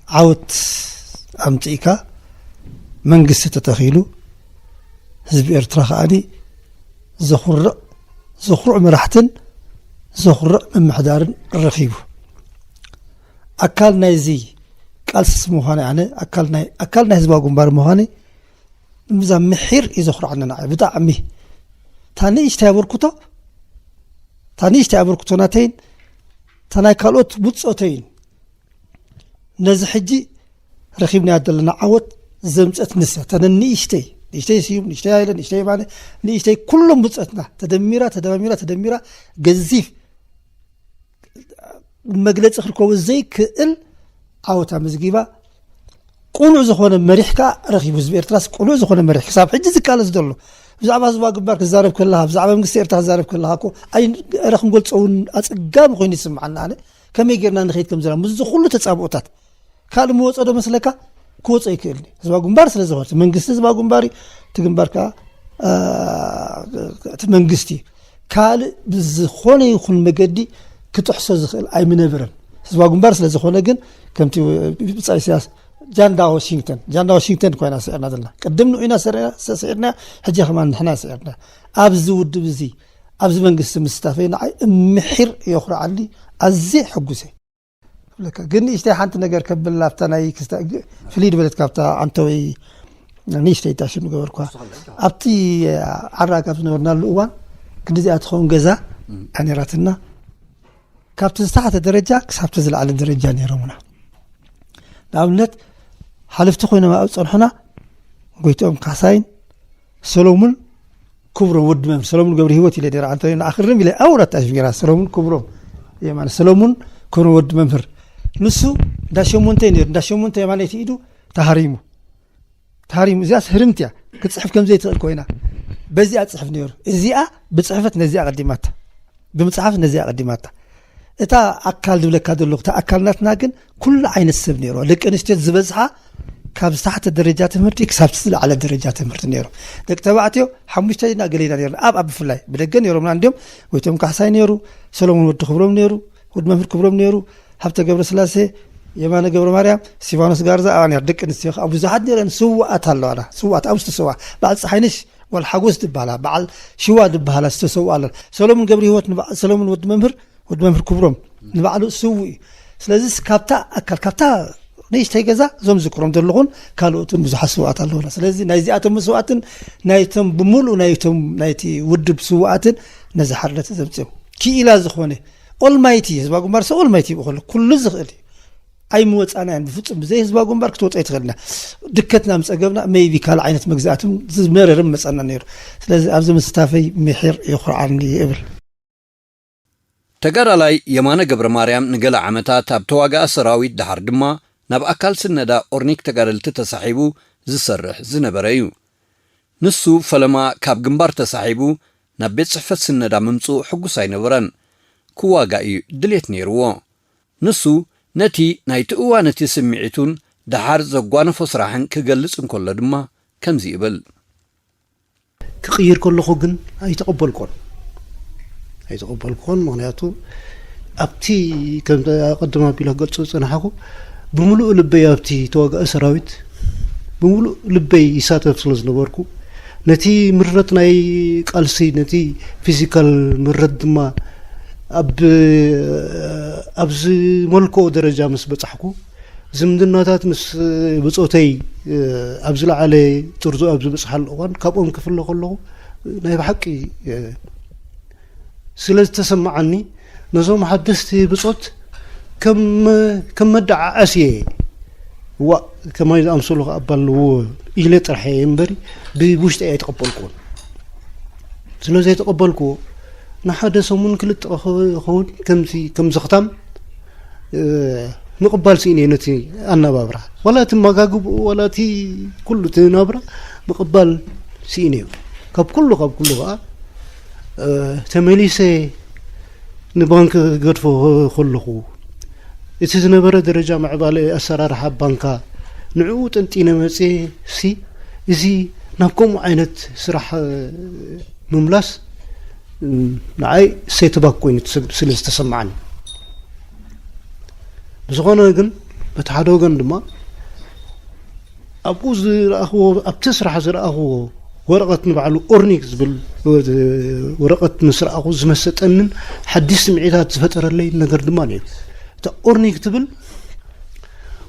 ዓወት ኣምፅእካ መንግስቲ ተተኺሉ ህዝቢ ኤርትራ ከዓኒ ዘኹርዕ ዘኹርዕ መራሕትን ዘኹርዕ ምምሕዳርን ረኺቡ ኣካል ናይዚ ቃልሲ ምዃነ ኣነ ኣካል ናይ ኣካል ናይ ህዝባዊ ግንባር ምዃነ እዛ ምሒር እዩ ዘኹርዓኒ ንዓይ ብጣዕሚ እታ ንእሽተይ ኣበርክቶ እታ ንእሽተይ ኣበርክቶ ናተይን እታ ናይ ካልኦት ብጾተይን ነዚ ሕጂ ረኺብናያ ዘለና ዓወት ዘምፀት ንሳ እታ ንእሽተይ ንእሽተይ ስዩም ንእሽተይ ሃይለ ንእሽተይ የማነ ንእሽተይ ኩሎም ብጾትና ተደሚራ ተደማሚራ ተደሚራ ገዚፍ መግለፂ ክርከቦ ዘይክእል ዓወት ኣመዝጊባ ቁኑዕ ዝኾነ መሪሕ ከዓ ረኺቡ ህዝቢ ኤርትራስ ቁኑዕ ዝኾነ መሪሕ ክሳብ ሕጂ ዝቃለስ ዘሎ ብዛዕባ ህዝባዊ ግንባር ክዛረብ ከለካ ብዛዕባ መንግስቲ ኤርትራ ክዛረብ ከለካ እኮ ኣይ ረ ክንገልፆ እውን ኣፀጋሚ ኮይኑ ይስምዓና ኣነ ከመይ ጌርና ንኸይድ ከም ዘለና ምስዚ ኩሉ ተፃብኦታት ካልእ ምወፀ ዶ መስለካ ክወፀ ይክእል ህዝባዊ ግንባር ስለ ዝኾነ መንግስቲ ህዝባዊ ግንባር እዩ እቲ ግንባር ከዓ እቲ መንግስቲ ካልእ ብዝኾነ ይኹን መገዲ ክጥሕሶ ዝኽእል ኣይምነብርን ህዝባዊ ግንባር ስለ ዝኾነ ግን ከምቲ ብፃ ኢሳያስ ጃንዳ ዋሽንግተን ጃንዳ ዋሽንግተን ኮይና ስዒርና ዘለና ቅድም ንዑና ስዒርና ሕጂ ከማን ንሕና ስዒርና ኣብዚ ውድብ እዚ ኣብዚ መንግስቲ ምስታፈይ ንዓይ ምሒር የኹርዓኒ ኣዝየ ሕጉሰ ክብለካ ግን ንእሽተይ ሓንቲ ነገር ከብል ኣብታ ናይ ክስታ ፍልይ ድበለት ካብታ ዓንተወይ ንእሽተይ ዳሽም ገበርኳ። ኣብቲ ዓራግ ኣብ ዝነበርናሉ እዋን ክንዲዚኣ ትኸውን ገዛ ኣኔራትና። ካብቲ ዝተሓተ ደረጃ ክሳብቲ ዝለዓለ ደረጃ ነይሮምና። ንኣብነት ሓለፍቲ ኮይኖም ኣብ ዝጸንሑና ጎይትኦም ካሕሳይን ሰሎሙን ክብሮም፣ ወዲ መምህር ሰሎሙን ገብረ ህይወት ኢለ ነይረ። ኣንተ ንኣኽርም ኢለ ኣውራት ኣሽቢራ ሰሎሙን ክብሮም የማነ፣ ሰሎሙን ክብሮም ወዲ መምህር፣ ንሱ እንዳ ሸሞንተ ነይሩ። እንዳ ሸሞንተ የማነይቲ ኢዱ ተሃሪሙ። ተሃሪሙ። እዚኣስ ህርምት እያ። ክትጽሕፍ ከም ዘይትኽእል ኮይና በዚኣ ጽሕፍ ነይሩ። እዚኣ ብጽሕፈት ነዚኣ ቀዲማታ፣ ብምጽሓፍ ነዚኣ ቀዲማታ። እታ ኣካል ዝብለካ ዘለኹ፣ እታ ኣካል ናትና ግን ኩሉ ዓይነት ሰብ ነይሩ። ደቂ ኣንስትዮ ዝበዝሓ ካብ ዝተሓተ ደረጃ ትምህርቲ ክሳብ ዝለዓለ ደረጃ ትምህርቲ ነይሩ። ደቂ ተባዕትዮ ሓሙሽተ ኢና ገሌና ነይርና። ኣብ ኣብ ብፍላይ ብደገ ነይሮምና እንዲዮም። ጎይቶም ካሕሳይ ነይሩ፣ ሰሎሞን ወዲ ክብሮም ነይሩ፣ ወዲ መምህር ክብሮም ነይሩ፣ ሃብተ ገብረስላሴ፣ የማነ ገብረ ማርያም፣ እስቲፋኖስ ጋርዛ፣ ኣባንያር። ደቂ ኣንስትዮ ከዓ ብዙሓት ነይረን፣ ስውኣት ኣለዋና። ስውኣት ኣብ ዝተሰውኣ፣ በዓል ፀሓይነሽ ጓል ሓጎስ ዝበሃላ፣ በዓል ሽዋ ዝበሃላ ዝተሰውኣ ኣለና። ሰሎሙን ገብረ ህይወት ንበዓል ሰሎሙን ወዲ መምህር፣ ወዲ መምህር ክብሮም ንባዕሉ ስውእ እዩ። ስለዚ ካብታ ኣካል፣ ካብታ ንእሽተይ ገዛ እዞም ዝክሮም ዘለኹን ካልኦትን ብዙሓት ስውኣት ኣለውና። ስለዚ ናይዚኣቶም መስዋእትን ናይቶም ብምሉእ ናይቶም ናይቲ ውድብ ስውኣትን ነዚ ሓርነት ዘምፅኦም ክኢላ ዝኾነ ኦልማይቲ ህዝባ ግንባር ሰ ኦልማይቲ ይብኡ ከሎ ኩሉ ዝኽእል እዩ። ኣይምወፃናያን ብፍፁም። ብዘይ ህዝባ ግንባር ክትወፅ ኣይትኽእልና። ድከትና ምስ ፀገብና ሜይቢ ካልእ ዓይነት መግዛእትን ዝመረርም መፀና ነይሩ። ስለዚ ኣብዚ ምስታፈይ ምሒር የኹርዓኒ እብል። ተጋዳላይ የማነ ገብረ ማርያም ንገለ ዓመታት ኣብ ተዋጋኢ ሰራዊት፣ ደሓር ድማ ናብ ኣካል ስነዳ ኦርኒክ ተጋደልቲ ተሳሒቡ ዝሰርሕ ዝነበረ እዩ። ንሱ ፈለማ ካብ ግንባር ተሳሒቡ ናብ ቤት ጽሕፈት ስነዳ ምምጽኡ ሕጉስ ኣይነበረን። ክዋጋእ እዩ ድሌት ነይርዎ። ንሱ ነቲ ናይቲ እዋን እቲ ስምዒቱን ደሓር ዘጓነፎ ስራሕን ክገልጽ እንከሎ ድማ ከምዚ ይብል። ክቕይር ከለኹ ግን ኣይተቐበልኩን ኣይተቐበልኩን ምክንያቱ ኣብቲ ከም ኣቐድም ኣቢለ ክገልጾ ዝጸናሕኩ ብምሉእ ልበይ ኣብቲ ተዋጋኢ ሰራዊት ብምሉእ ልበይ ይሳተፍ ስለ ዝነበርኩ ነቲ ምረት ናይ ቃልሲ ነቲ ፊዚካል ምረት ድማ ኣብ ኣብ ዝመልክኦ ደረጃ ምስ በጻሕኩ ዝምድናታት ምስ ብጾተይ ኣብ ዝለዓለ ጥርዙ ኣብ ዝበጽሓሉ እዋን ካብኦም ክፍለ ከለኹ ናይ ብሓቂ ስለ ዝተሰማዓኒ ነዞም ሓደስቲ ብጾት ከም ከም መደዓዓሲ እየ ዋእ ከማይ ዝኣምሰሉ ከኣ ኣባ ኣለዎ ኢለ ጥራሕ እየ እምበሪ ብውሽጢ ኣይተቐበልኩዎን ስለ ዘይተቐበልኩዎ ንሓደ ሰሙን ክልተ ክኸውን ከምዚ ከም ዘኽታም ምቕባል ስኢነ ነቲ ኣነባብራ ዋላ እቲ መጋግብኡ ዋላ እቲ ኩሉ እቲ ናብራ ምቕባል ስኢነ እዩ ካብ ኩሉ ካብ ኩሉ ከዓ ተመሊሰ ንባንክ ክገድፎ ከለኹ እቲ ዝነበረ ደረጃ ምዕባለ ኣሰራርሓ ባንካ ንዕኡ ጠንጢነ መፅየ ሲ እዚ ናብ ከምኡ ዓይነት ስራሕ ምምላስ ንዓይ ሴትባክ ኮይኑ ስለ ዝተሰማዓኒ ብዝኾነ ግን በቲ ሓደ ወገን ድማ ኣብኡ ዝረኣኽዎ ኣብቲ ስራሕ ዝረኣኽዎ ወረቐት ንባዕሉ ኦርኒክ ዝብል ወረቐት ምስ ረኣኹ ዝመሰጠንን ሓዲስ ስምዒታት ዝፈጠረለይ ነገር ድማ ነይሩ እታ ኦርኒክ ትብል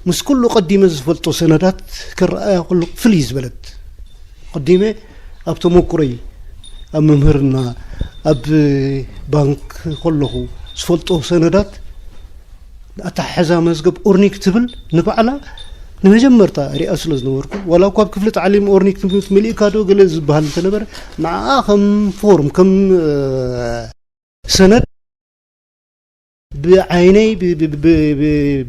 ምስ ኩሉ ቀዲመ ዝፈልጦ ሰነዳት ክረኣያ ከሎ ፍልይ ዝበለት ቀዲመ ኣብ ተመኩሮይ ኣብ መምህርና ኣብ ባንክ ከለኹ ዝፈልጦ ሰነዳት ኣተሓሕዛ መዝገብ ኦርኒክ ትብል ንባዕላ ንመጀመርታ ሪኣ ስለ ዝነበርኩ ዋላ እኳ ኣብ ክፍሊ ታዕሊም ኦርኒክ ትምህርት መሊእካ ዶ ገለ ዝበሃል እንተነበረ ንዓኣ ከም ፎርም ከም ሰነድ ብዓይነይ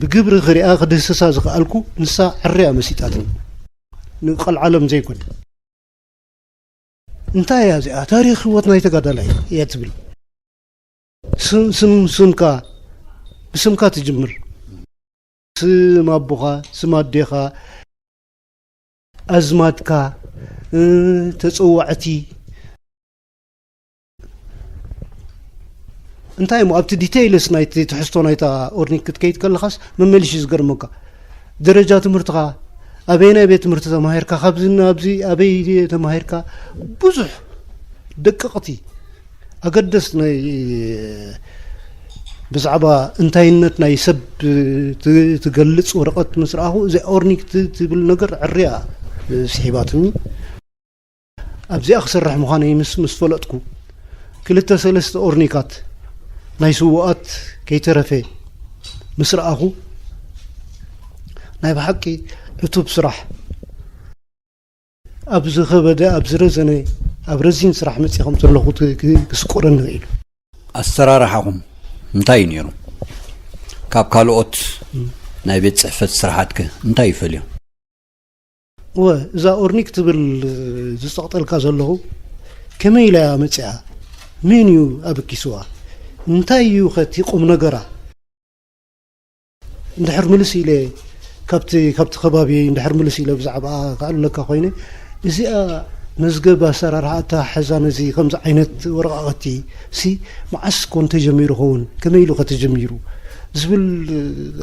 ብግብሪ ክሪኣ ክድህስሳ ዝኽኣልኩ ንሳ ዕርያ መሲጣትኒ ንቀልዓሎም ዘይኮነ እንታይ እያ እዚኣ ታሪክ ህይወት ናይ ተጋዳላይ እያ ትብል ስም ስም ስምካ ብስምካ ትጅምር ስም ኣቦኻ ስም ኣዴኻ ኣዝማድካ ተፀዋዕቲ እንታይ እሞ ኣብቲ ዲቴይልስ ናይቲ ትሕዝቶ ናይታ ኦርኒክ ክትከይድ ከለኻስ መመሊሽ እዩ ዝገርመካ ደረጃ ትምህርትኻ ኣበየናይ ቤት ትምህርቲ ተማሂርካ ካብዚ ናብዚ ኣበይ ተማሂርካ ብዙሕ ደቀቕቲ ኣገደስ ናይ ብዛዕባ እንታይነት ናይ ሰብ ትገልጽ ወረቐት ምስ ረኣኹ እዚ ኦርኒክ ትብል ነገር ዕርያ ስሒባትኒ። ኣብዚኣ ክሰርሕ ምዃነይ ምስ ምስ ፈለጥኩ፣ ክልተ ሰለስተ ኦርኒካት ናይ ስዉኣት ከይተረፈ ምስ ረኣኹ፣ ናይ ብሓቂ ዕቱብ ስራሕ፣ ኣብ ዝኸበደ፣ ኣብ ዝረዘነ፣ ኣብ ረዚን ስራሕ መጺእ ከም ዘለኹ ክ- ክ- ክስቆረኒ ክኢሉ። ኣሰራርሓኹም እንታይ እዩ ነይሩ? ካብ ካልኦት ናይ ቤት ጽሕፈት ስራሓትከ እንታይ ይፈልዮ? እወ፣ እዛ ኦርኒክ ትብል ዝጸቕጠልካ ዘለኹ፣ ከመይ ኢላ እያ መጺኣ? መን እዩ ኣበኪስዋ? እንታይ እዩ ኸቲ ቁም ነገራ? እንድሕር ምልስ ኢለ ካብቲ፣ ካብቲ ከባቢ እንድሕር ምልስ ኢለ ብዛዕባ ክኣልለካ ኮይነ፣ እዚኣ መዝገብ ኣሰራርሓ ኣተሓሕዛ ነዚ ከምዚ ዓይነት ወረቓቕቲ ሲ መዓስ ኮን ተጀሚሩ ኸውን? ከመይ ኢሉ ኸተጀሚሩ? ዝብል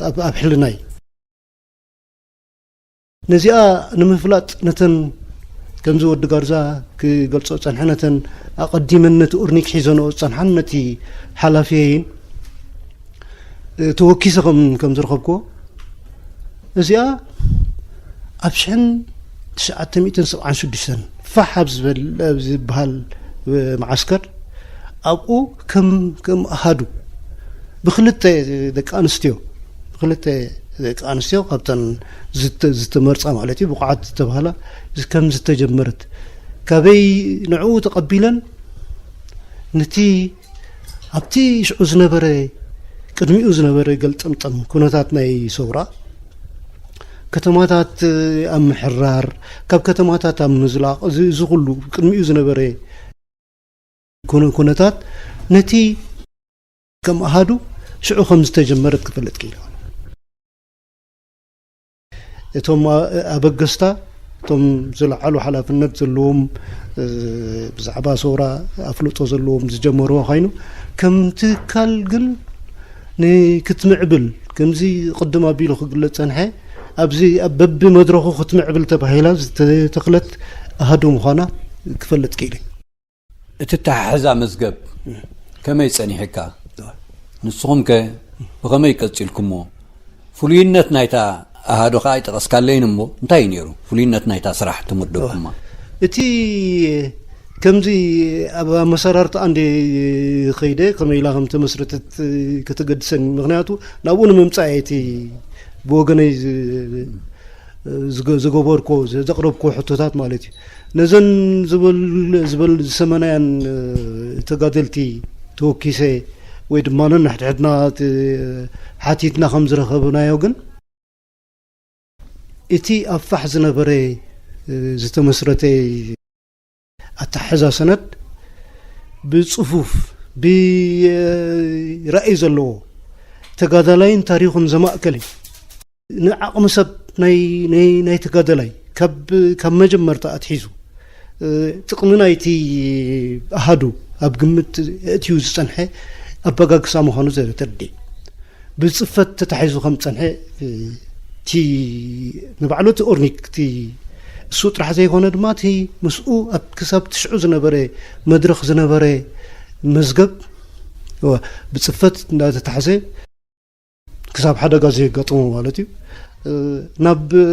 ኣብ፣ ኣብ ሕልናይ። ነዚኣ ንምፍላጥ ነተን፣ ከምዚ ወዲ ጋርዛ ክገልጾ ጸንሐ፣ ነተን ኣቐዲመን ነቲ ኡርኒክ ሒዘንኦ ዝጸንሓን ነቲ ሓላፊየይን፣ እ፣ ተወኪሰ ከም፣ ከም ዝረኸብክዎ፣ እዚኣ ኣብ ሽሕን ትሽዓተ ሚእትን ሰብዓን ሽዱሽተን ፋሕ ኣብ ዝበል-፣ ኣብ ዝበሃል፣ እ፣ መዓስከር ኣብኡ ከም፣ ከም ኣሃዱ ብክልተ ደቂ ኣንስትዮ፣ ብክልተ ደቂ ኣንስትዮ ካብተን ዝተ-፣ ዝተመርጻ ማለት እዩ፣ ብቑዓት ዝተባህላ፣ ዝ-፣ ከም ዝተጀመረት፣ ካበይ ንዕኡ ተቐቢለን ነቲ ኣብቲ ሽዑ ዝነበረ፣ ቅድሚኡ ዝነበረ ገልጠምጠም ኩነታት ናይ ሰውራ፣ ከተማታት ኣብ ምሕራር፣ ካብ ከተማታት ኣብ ምዝላቕ፣ እዚ፣ እዚ ኩሉ ቅድሚኡ ዝነበረ ኩነ-፣ ኩነታት ነቲ ከም ኣሃዱ ሽዑ ከም ዝተጀመረት ክፈልጥ ክኢለ። እቶም ኣ-፣ ኣበገስታ፣ እቶም ዝለዓሉ ሓላፍነት ዘለዎም፣ እ፣ ብዛዕባ ሰውራ ኣፍልጦ ዘለዎም ዝጀመርዎ ኮይኑ፣ ከም ትካል ግን ንክትምዕብል፣ ከምዚ ቅድም ኣቢሉ ክግለጽ ጸንሐ፣ ኣብዚ ኣብ በቢ መድረኹ ክትምዕብል ተባሂላ ዝተተኽለት ኣሃዱ ምዃና ክፈልጥ ክኢለ። እቲ ኣተሓሕዛ መዝገብ ከመይ ጸኒሕካ? ንስኹም ከ ብኸመይ ቀጺልኩሞ? ፍሉይነት ናይታ ኣሃዱ ከኣ ኣይጠቐስካለይን እሞ፣ እንታይ እዩ ነይሩ ፍሉይነት ናይታ ስራሕ ተመደብኩማ? እቲ ከምዚ ኣብ ኣመሰራርታ ኣንዴ ከይደ፣ ከመይ ኢላ ከም ተመስረተት ከተገድሰኒ። ምኽንያቱ ናብኡ ንምምጻእ እየ እቲ ብወገነይ ዝ-፣ ዝገ-፣ ዝገበርኮ፣ ዘ-፣ ዘቕረብኮ ሕቶታት ማለት እዩ። ነዘን ዝበል-፣ ዝበል-፣ ዝሰመናያን፣ እ፣ ተጋደልቲ ተወኪሰ ወይ ድማ ነንሕድሕድና ት-፣ ሓቲትና ከም ዝረኸብናዮ ግን፣ እቲ ኣብ ፋሕ ዝነበረ፣ እ፣ ዝተመስረተ ኣተሓሕዛ ሰነድ ብጽፉፍ፣ ብ-፣ ራእይ ዘለዎ፣ ተጋዳላይን ታሪኹን ዘማእከለ፣ ንዓቕሚ ሰብ ናይ፣ ናይ፣ ናይ ተጋዳላይ ካብ፣ ካብ መጀመርታ ኣትሒዙ፣ እ፣ ጥቕሚ ናይቲ ኣሃዱ ኣብ ግምት ኣእትዩ ዝጸንሐ ኣበጋግሳ ምዃኑ ዘተርድእ። ብጽፈት ተታሒዙ ከም ዝጸንሐ፣ እ፣ እቲ ንባዕሉ እቲ ኦርኒክ እቲ እሱ ጥራሕ ዘይኮነ ድማ እቲ ምስኡ ኣብ ክሳብ ትሽዑ ዝነበረ መድረኽ ዝነበረ መዝገብ፣ እወ፣ ብጽፈት እንዳተታሕዘ ክሳብ ሓደጋ ዘየጋጥሞ ማለት እዩ። እ፣ ናብ፣ እ፣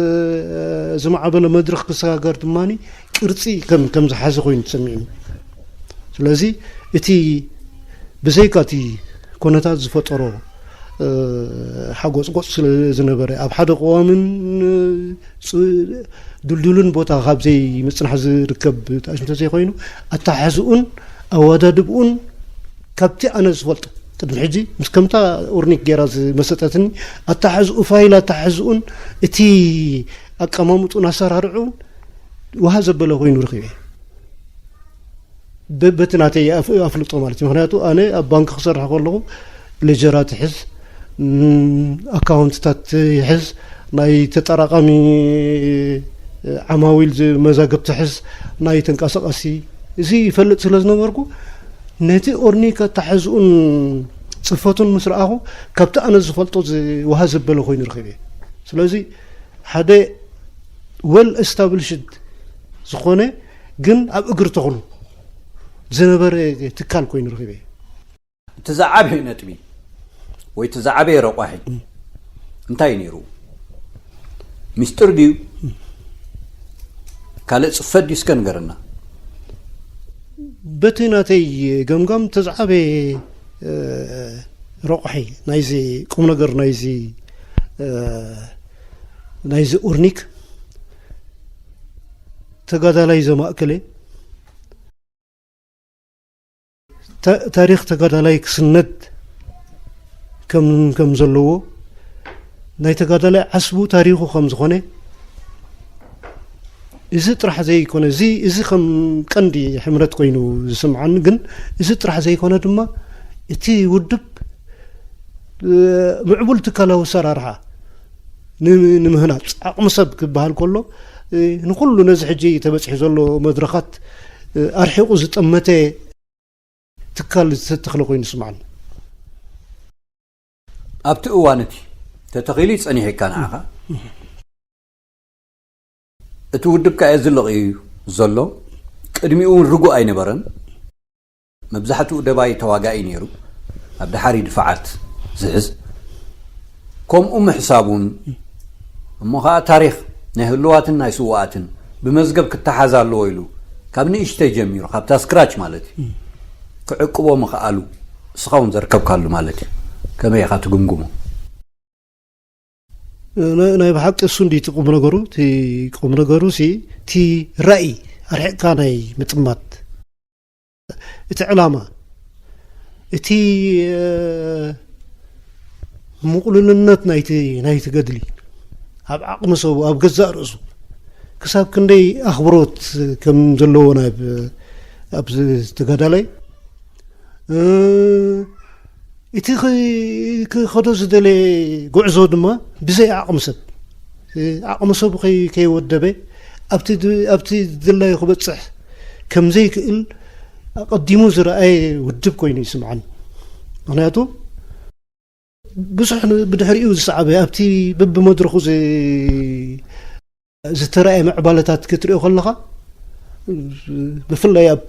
ዝማዕበለ መድረኽ ክሰጋገር ድማ ቅርጺ ከም፣ ከም ዝሓዘ ኮይኑ ተሰሚዑ። ስለዚ እቲ ብዘይካ እቲ ኩነታት ዝፈጠሮ፣ እ፣ ሓጎጽጎጽ ስለ ዝነበረ፣ ኣብ ሓደ ቅዋምን፣ እ፣ ጽ-፣ ድልዱልን ቦታ ካብ ዘይምጽናሕ ዝርከብ ተኣሽምተ ዘይኮይኑ፣ ኣተሓሕዝኡን ኣወዳድብኡን ካብቲ ኣነ ዝፈልጦ ቅድሚ ሕጂ ምስ ከምታ ኦርኒክ ጌራ ዝመሰጠትኒ ኣተሓሕዝኡ፣ ፋይል ኣተሓሕዝኡን እቲ ኣቀማምጡን ኣሰራርዑን ውሃ ዘበለ ኮይኑ ረኺበ። በ-፣ በቲ ናተይ ኣፍ-፣ ኣፍልጦ ማለት እዩ። ምኽንያቱ ኣነ ኣብ ባንክ ክሰርሕ ከለኹ ሌጀራት ይሕዝ፣ ም፣ ኣካውንትታት ይሕዝ፣ ናይ ተጠራቃሚ ዓማዊል ዝ-፣ መዛግብቲ ይሕዝ፣ ናይ ተንቀሳቃሲ፣ እዚ ይፈልጥ ስለ ዝነበርኩ ነቲ ኦርኒክ ኣተሓሕዝኡን ጽፈቱን ምስ ረኣኹ ካብቲ ኣነ ዝፈልጦ ዝ-፣ ውሃ ዘበለ ኮይኑ ረኺበ። ስለዚ ሓደ ወል ኤስታብሊሽድ ዝኾነ ግን ኣብ እግሪ ተኽሉ ዝነበረ ትካል ኮይኑ ረኺበ። እቲ ዝዓበየ ነጥቢ ወይ እቲ ዝዓበየ ረቋሒ እንታይ እዩ ነይሩ? ሚስጥር ድዩ? ካልእ ጽፈት ድዩ እስከ ንገረና። በቲ ናተይ ገምጋም ተዝዓበየ ረቑሒ ናይዚ ቁም ነገር ናይዚ ናይዚ ኡርኒክ ተጋዳላይ ዘማእከለ ታሪኽ ተጋዳላይ ክስነድ ከም ከም ዘለዎ ናይ ተጋዳላይ ዓስቡ ታሪኹ ከም ዝኾነ እዚ ጥራሕ ዘይኮነ እዚ እዚ ከም ቀንዲ ሕምረት ኮይኑ ዝስምዓኒ ግን እዚ ጥራሕ ዘይኮነ ድማ እቲ ውድብ ምዕቡል ትካላዊ ኣሰራርሓ ንምህናፅ ዓቕሚ ሰብ ክበሃል ከሎ ንኩሉ ነዚ ሕጂ ተበፂሑ ዘሎ መድረኻት ኣርሒቑ ዝጠመተ ትካል ዝተተኽለ ኮይኑ ይስምዓኒ። ኣብቲ እዋን እቲ ተተኺሉ ይጸኒሕካ ንዓኻ። እቲ ውድብ ከኣ እዚ ለቒዩ ዘሎ ቅድሚኡ እውን ርጉእ ኣይነበረን። መብዛሕትኡ ደባይ ተዋጋኢ ነይሩ። ኣብ ደሓሪ ድፋዓት ዝሕዝ ከምኡ ምሕሳብ እውን እሞ ኸዓ ታሪኽ ናይ ህልዋትን ናይ ስዋኣትን ብመዝገብ ክተሓዝ ኣለዎ ኢሉ ካብ ንእሽተይ ጀሚሩ ካብታ ስክራች ማለት እዩ ክዕቅቦ ምኽኣሉ እስኻ እውን ዘርከብካሉ ማለት እዩ። ከመይ ኢኻ ትግምግሞ? ናይ ብሓቂ እሱ እንዲ እቲ ቁም ነገሩ እቲ ቁም ነገሩ ሲ እቲ ራእይ ኣርሒቕካ ናይ ምጥማት እቲ ዕላማ እቲ ምቕሉልነት ናይቲ ናይቲ ገድሊ ኣብ ዓቕሚ ሰቡ ኣብ ገዛእ ርእሱ ክሳብ ክንደይ ኣኽብሮት ከም ዘለዎ ናብ ኣብ ተጋዳላይ እቲ ክኸዶ ዝደለ ጉዕዞ ድማ ብዘይ ዓቕሚ ሰብ ዓቕሚ ሰቡ ከይወደበ ኣብቲ ድላዩ ክበፅሕ ከም ዘይክእል ኣቐዲሙ ዝረኣየ ውድብ ኮይኑ ይስምዓኒ። ምክንያቱ ብዙሕ ብድሕሪኡ ዝሰዓበ ኣብቲ በብመድረኹ ዝተረኣየ ምዕባለታት ክትሪኦ ከለኻ ብፍላይ ኣብ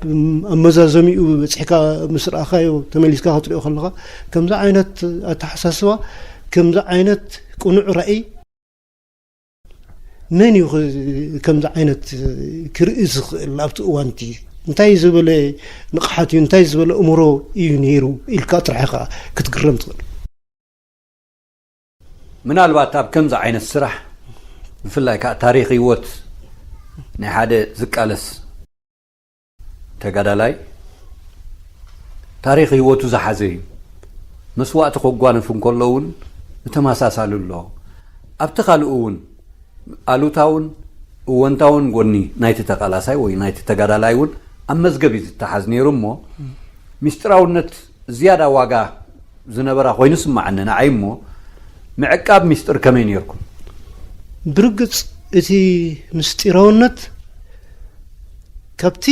መዛዘሚኡ በፂሕካ ምስ ረኣኻዮ ተመሊስካ ክትሪኦ ከለኻ ከምዚ ዓይነት ኣተሓሳስባ ከምዚ ዓይነት ቅኑዕ ራእይ መን እዩ ከምዚ ዓይነት ክርኢ ዝኽእል ኣብቲ እዋንቲ እንታይ ዝበለ ንቕሓት እዩ እንታይ ዝበለ እምሮ እዩ ነይሩ ኢልካ ጥራሕ ኢኻ ክትግረም ትኽእል። ምናልባት ኣብ ከምዚ ዓይነት ስራሕ ብፍላይ ከዓ ታሪክ ህይወት ናይ ሓደ ዝቃለስ ተጋዳላይ ታሪክ ህይወቱ ዝሓዘ እዩ። መስዋእቲ ከጓንፍ እንከሎ እውን ብተመሳሳሊ ኣሎ። ኣብቲ ካልኡ እውን ኣሉታውን እወንታውን ጎኒ ናይቲ ተቃላሳይ ወይ ናይቲ ተጋዳላይ እውን ኣብ መዝገብ እዩ ዝተሓዝ ነይሩ እሞ ምስጢራውነት ዝያዳ ዋጋ ዝነበራ ኮይኑ ስማዓኒ ንዓይ እሞ ምዕቃብ ሚስጥር ከመይ ነይርኩም? ብርግጽ እቲ ምስጢራውነት ካብቲ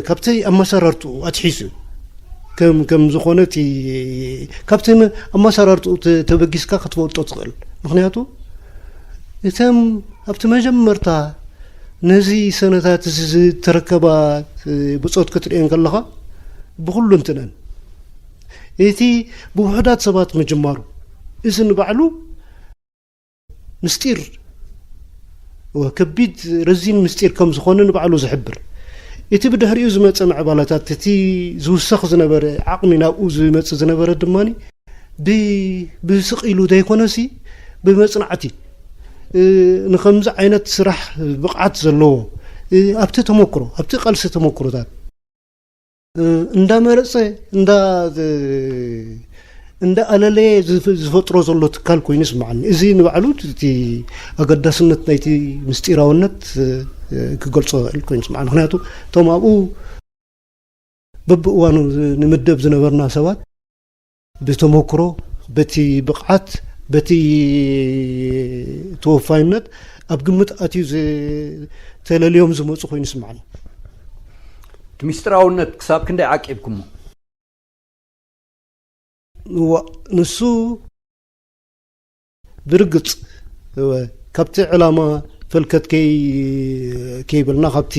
ካብቲ ኣመሰራርትኡ ኣትሒዙ ከም ከም ዝኾነ እቲ ካብቲ ኣመሰራርትኡ ተበጊስካ ክትፈልጦ ትኽእል። ምክንያቱ እተም ኣብቲ መጀመርታ ነዚ ሰነታት እዚ ዝተረከባ ብጾት ክትርእየን ከለኻ ብኹሉ እንትነን እቲ ብውሑዳት ሰባት ምጅማሩ እዚ ንባዕሉ ምስጢር ከቢድ ረዚን ምስጢር ከም ዝኾነ ንባዕሉ ዝሕብር እቲ ብድሕሪኡ ዝመፀ ምዕባለታት እቲ ዝውሰኽ ዝነበረ ዓቕሚ ናብኡ ዝመፅ ዝነበረ ድማ ብስቕ ኢሉ ዘይኮነሲ ብመፅናዕቲ ንከምዚ ዓይነት ስራሕ ብቕዓት ዘለዎ ኣብቲ ተመክሮ ኣብቲ ቃልሲ ተመክሮታት እንዳመረፀ እንዳ እንዳኣለለየ ዝፈጥሮ ዘሎ ትካል ኮይኑ ይስምዓኒ። እዚ ንባዕሉ እቲ ኣገዳስነት ናይቲ ምስጢራውነት ክገልፆ ይኽእል ኮይኑ ይስምዓኒ። ምክንያቱ እቶም ኣብኡ በብእዋኑ ንምደብ ዝነበርና ሰባት ብተመክሮ፣ በቲ ብቕዓት፣ በቲ ተወፋይነት ኣብ ግምት ኣትዩ ተለልዮም ዝመፁ ኮይኑ ይስምዓኒ። እቲ ምስጢራውነት ክሳብ ክንደይ ዓቂብኩሞ? እዋ ንሱ ብርግፅ እወ፣ ካብቲ ዕላማ ፈልከት ከይ ከይበልና ካብቲ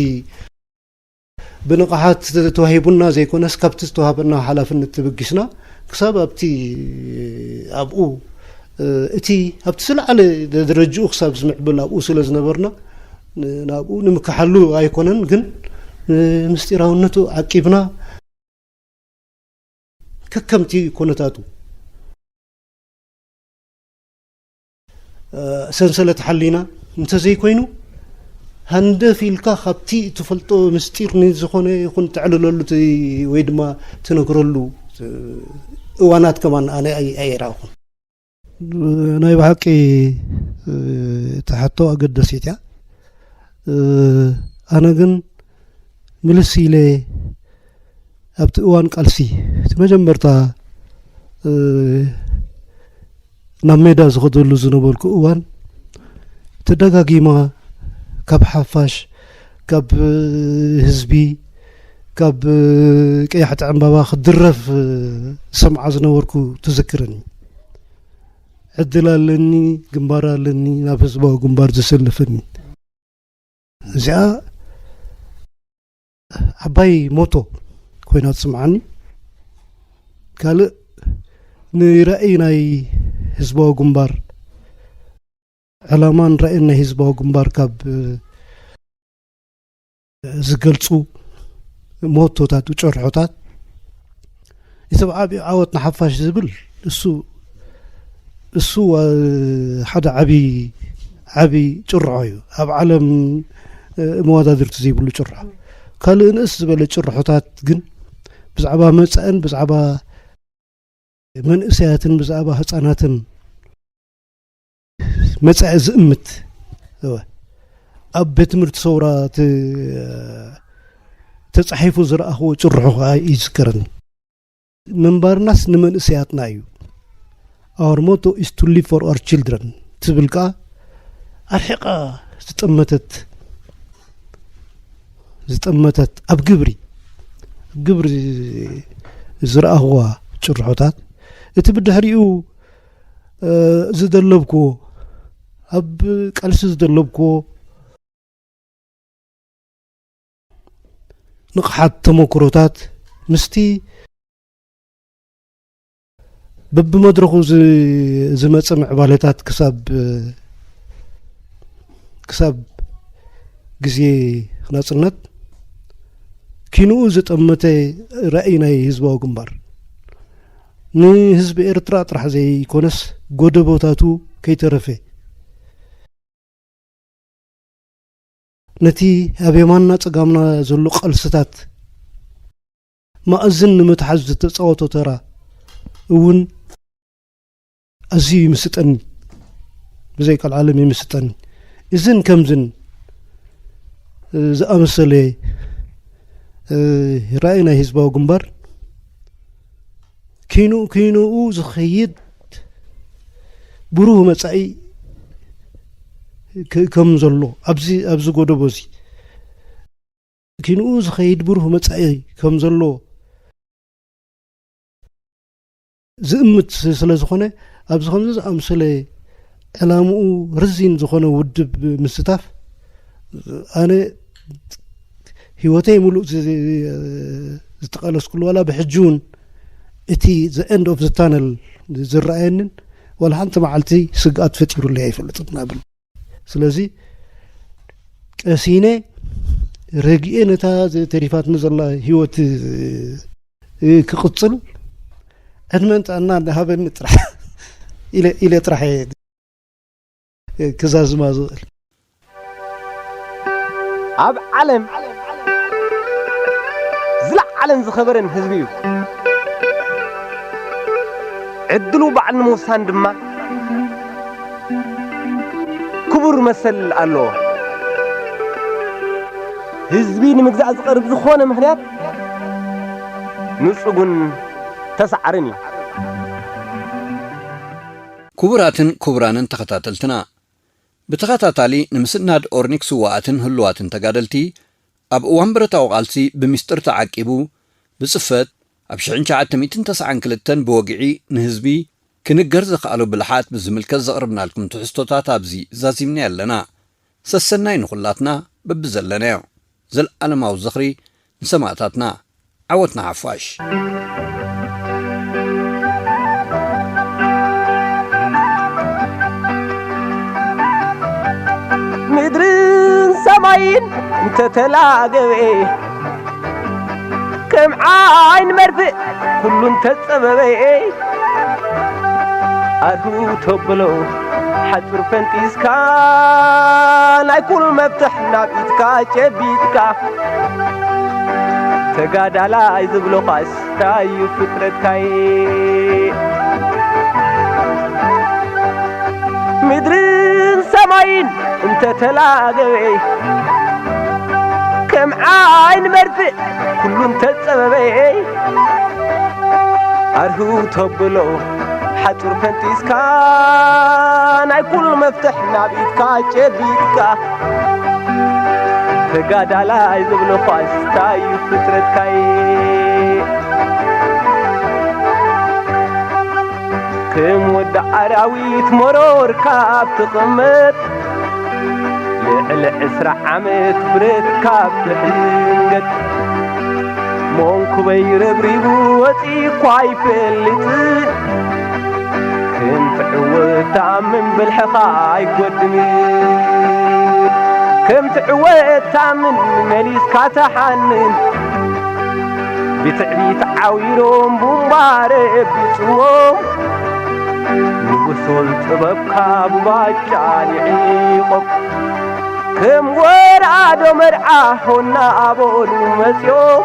ብንቕሓት ተዋሂቡና ዘይኮነስ ካብቲ ዝተዋሃበና ሓላፍነት ተበጊስና ክሳብ ኣብቲ ኣብኡ እቲ ኣብቲ ዝለዓለ ደረጅኡ ክሳብ ዝምዕብል ኣብኡ ስለ ዝነበርና ን-፣ ናብኡ ንምክሓሉ ኣይኮነን፣ ግን ንምስጢራውነቱ ዓቂብና ከከምቲ ኩነታቱ እ፣ ሰንሰለት ሓሊና እንተዘይኮይኑ፣ ሃንደፍ ኢልካ ካብቲ እትፈልጦ ምስጢር ንዝኾነ ይኹን ተዕልለሉ እቲ ወይ ድማ ትነግረሉ፣ እ፣ እዋናት ከማን ኣነ ኣይ-፣ ኣይረኣኹን። ናይ ብሓቂ፣ እ፣ እታ ሕቶ ኣገዳሲት እያ። እ፣ ኣነ ግን ምልስ ኢለ ኣብቲ እዋን ቃልሲ፣ እቲ መጀመርታ፣ እ፣ ናብ ሜዳ ዝኸደሉ ዝነበርኩ እዋን፣ ተደጋጊማ ካብ ሓፋሽ፣ ካብ፣ እ፣ ህዝቢ፣ ካብ፣ እ፣ ቀያሕቲ ዕምባባ ክድረፍ፣ እ፣ ዝሰምዓ ዝነበርኩ ትዝክረኒ። ዕድል ኣለኒ፣ ግንባር ኣለኒ፣ ናብ ህዝባዊ ግንባር ዘሰልፈኒ። እዚኣ ዓባይ ሞቶ ኮይና ትስምዓኒ። ካልእ ንራእይ ናይ ህዝባዊ ግንባር፣ ዕላማን ራእይን ናይ ህዝባዊ ግንባር ካብ ዝገልጹ ሞቶታት፣ ጭርሖታት፣ እቲ ብዓቢኡ ዓወት ንሓፋሽ ዝብል እሱ፣ እሱ፣ እ፣ ሓደ ዓቢ፣ ዓቢ ጭርሖ እዩ። ኣብ ዓለም፣ እ፣ መወዳድርቲ ዘይብሉ ጭርሖ። ካልእ ንእስ ዝበለ ጭርሖታት ግን ብዛዕባ መጻእን ብዛዕባ መንእሰያትን ብዛዕባ ህጻናትን መጻኢ ዝእምት፣ እወ፣ ኣብ ቤት ትምህርቲ ሰውራ ተ-፣ ተጻሒፉ ዝረኣኽዎ ጭርሖ ከኣ ይዝከረኒ። ምንባርናስ ንመንእሰያትና እዩ። Our motto is to live for our children ትብል ከኣ ኣርሒቓ ዝጠመተት፣ ዝጠመተት ኣብ ግብሪ፣ ኣብ ግብሪ ዝረኣኽዋ ጭርሖታት፣ እቲ ብድሕሪኡ፣ እ፣ ዝደለብክዎ፣ ኣብ ቃልሲ ዝደለብክዎ ንቕሓት፣ ተመክሮታት ምስቲ በብመድረኹ ዝ-፣ ዝመጸ ምዕባለታት ክሳብ፣ ክሳብ ግዜ ናጽነት ኪንኡ ዝጠመተ ራእይ ናይ ህዝባዊ ግንባር ንህዝቢ ኤርትራ ጥራሕ ዘይኮነስ ጎደቦታቱ ከይተረፈ ነቲ ኣብ የማንና ጸጋምና ዘሎ ቃልስታት ማእዝን ንምትሓዝ ዝተጻወቶ ተራ እውን ኣዝዩ ይምስጠኒ፣ ብዘይ ቀልዓለም ይምስጠኒ። እዝን ከምዝን፣ እ፣ ዝኣመሰለ፣ እ፣ ራእይ ናይ ህዝባዊ ግንባር ኪኑ-፣ ኪንኡ ዝኸይድ ብሩህ መጻኢ ክ-፣ ከም ዘሎ ኣብዚ፣ ኣብዚ ጎደቦ እዚ ኪንኡ ዝኸይድ ብሩህ መጻኢ ከም ዘሎ ዝእምት ስለ ዝኾነ፣ ኣብዚ ከምዚ ዝኣምሰለ ዕላምኡ ርዚን ዝኾነ ውድብ ምስታፍ ኣነ ህይወተይ ሙሉእ ዝ-፣ ዝተቓለስኩሉ፣ ዋላ ብሕጂ እውን እቲ the end of the tunnel ዝረኣየንን ዋላ ሓንቲ መዓልቲ ስግኣት ፈጢሩለይ ኣይፈልጥን ናብል። ስለዚ ቀሲነ ረጊኤ ነታ ተሪፋትኒ ዘላ ህይወት፣ እ፣ ክቕጽል ዕድመን ጥዕናን ሃበኒ ጥራሕ ኢለ፣ ኢለ ጥራሕ እየ ክዛዝማ ዝኽእል። ኣብ ዓለም ዝለዓለን ዝኸበረን ህዝቢ እዩ። ዕድሉ ባዕሉ ንምውሳን ድማ ክቡር መሰል ኣለዎ። ህዝቢ ንምግዛእ ዝቐርብ ዝኾነ ምኽንያት ንጹጉን ተሳዓርን እዩ። ክቡራትን ክቡራንን ተኸታተልትና፣ ብተኸታታሊ ንምስናድ ኦርኒክ ስዉኣትን ህሉዋትን ተጋደልቲ፣ ኣብ እዋን ብረታዊ ቃልሲ ብሚስጥር ተዓቂቡ፣ ብጽፈት፣ ኣብ ሽሕን ትሽዓተ ሚእትን ተስዓን ክልተን ብወግዒ ንህዝቢ ክንገር ዘኽኣሎ ብልሓት ብዝምልከት ዘቕርብናልኩም ትሕዝቶታት ኣብዚ ዛዚምናዮ ኣለና። ሰሰናይ ንኹላትና በብዘለናዮ። ዘልኣለማዊ ዝኽሪ ንሰማእታትና። ዓወት ንሓፋሽ። ምድርን ተተላገበ ከም ዓይን መርፍእ ኩሉ እንተጸበበ ኣርሁ ተብሎ ሓጹር ፈንጢስካ ናይ ኩሉ መፍትሕ ናብ ኢድካ ጨቢጥካ ተጋዳላይ ዝብሎኻስ ታዩ ፍጥረትካይ ምድርን ሰማይን እንተተላገበ ከም ዓይን መርፍእ ኩሉ እንተጸበበ ኣርሁ ተብሎ ሓጹር ፈንጢስካ ናይ ኩሉ መፍትሕ ናብ ኢድካ ጨቢጥካ ተጋዳላይ ዝብሎ ኳስ ታዩ ፍጥረትካይ ከም ወዲ ኣራዊት መሮር ካብ ትቕመጥ ልዕሊ ዕስራ ዓመት ብረት ካብ ትሕንገጥ መንኩበይ ረብሪቡ ወፂ እኳ ኣይፈልጥ ከም ትዕወት ታምን ብልሕኻ ኣይጎድምን ከም ትዕወት ታምን መሊስካ ተሓንን ብትዕቢት ዓዊሮም ቡምባረ ቢጽዎም ንጉሶም ጥበብካ ብባጫ ንዒቖም ከም ወራዶ መርዓ ሆና ኣበሉ መጽዮም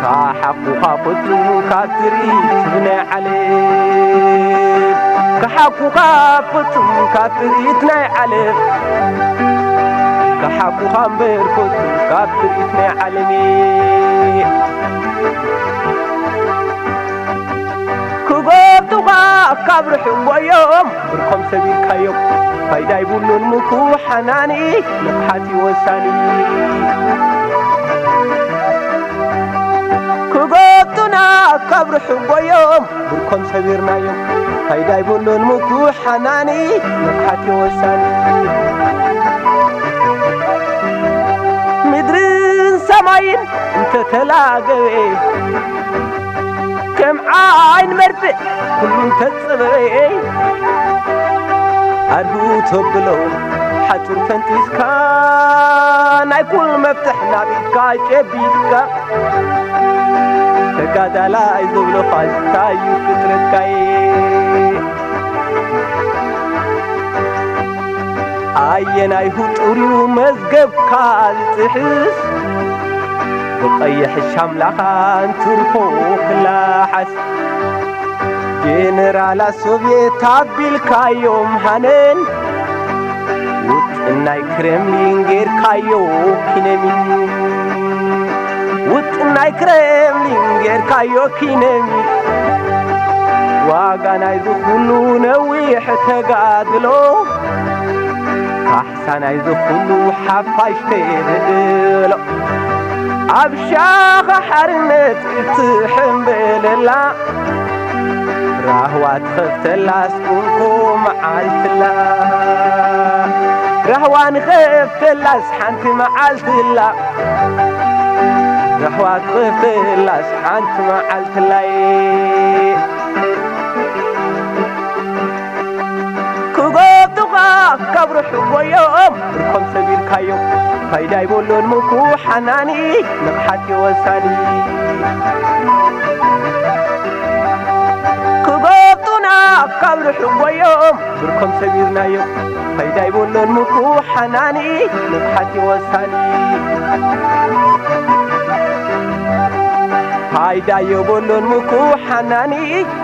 ካሓኩኻ ፍጹም ካብ ትርኢት ናይ ዓለም ካሓኩኻ ፍጹም ካብ ትርኢት ናይ ዓለም ካሓኩኻ እምበር ፍጹም ካብ ትርኢት ናይ ዓለም ክጎብጡኻ ካብ ርሑቕ ጎዮም ብርኮም ሰቢርካዮም ፋይዳ ይብሉን ምኩ ሓናኒ ንቕሓት እዩ ወሳኒ ክጎብጡና ካብ ርሑቕ ጎዮም ብርኮም ሰቢርናዮም ፋይዳ ይብሉን ምኩ ሓናኒ ንቕሓት እዩ ወሳኒ ምድርን ሰማይን እንተተላገበ ከም ዓይን መርፍእ ኩሉ እንተጸበበ ኣድሁ ተብሎ ሓጹር ፈንጢስካ ናይ ኩሉ መፍትሕ ናብ ኢድካ ጨቢጥካ ተጋዳላይ ዝብሎ ኳስ ታዩ ፍጥረትካይ ኣየናይ ህጡር እዩ መዝገብካ ዝጥሕስ ብቐይሕ ሻምላኻ እንትርፎ ክላሓስ ጀነራላት ሶቭየት ኣቢልካዮም ሃነን ውጥናይ ክረምሊን ጌርካዮ ኪነሚን ውጥናይ ክረምሊን ጌርካዮ ኪነሚን ዋጋ ናይዚ ኩሉ ነዊሕ ተጋድሎ ካሕሳ ናይዚ ኩሉ ሓፋሽ ተየድሎ ኣብ ሻኻ ሓርነት እትሕምበለላ ራህዋ ትኸፍተላስ እንኮ መዓልትላ ራህዋ ንኸፍተላስ ሓንቲ መዓልትላ ራህዋ ትኸፍተላስ ሓንቲ መዓልትላይ ክጎብጡኻ ካብ ርሑቕ ጎዮም ብርኮም ሰቢርካዮም ፋይዳ ይብሉን ምኩ ሓናኒ ንቕሓት እዩ ወሳኒ ክጎብጡና ካብ ርሑቕ ጎዮም ብርኮም ሰቢርናዮም ፋይዳ ይብሉን ምኩ ሓናኒ ንቕሓት እዩ ወሳኒ ፋይዳ የብሉን ምኩ ሓናኒ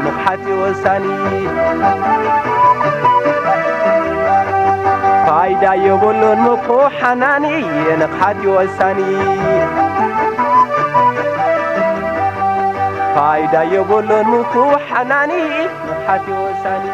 ንቕሓት እዩ ወሳኒ ፋይዳ የብሉን ምኩ ሓናኒ ንቕሓት እዩ ወሳኒ ፋይዳ የብሉን ምኩ ሓናኒ ንቕሓት እዩ ወሳኒ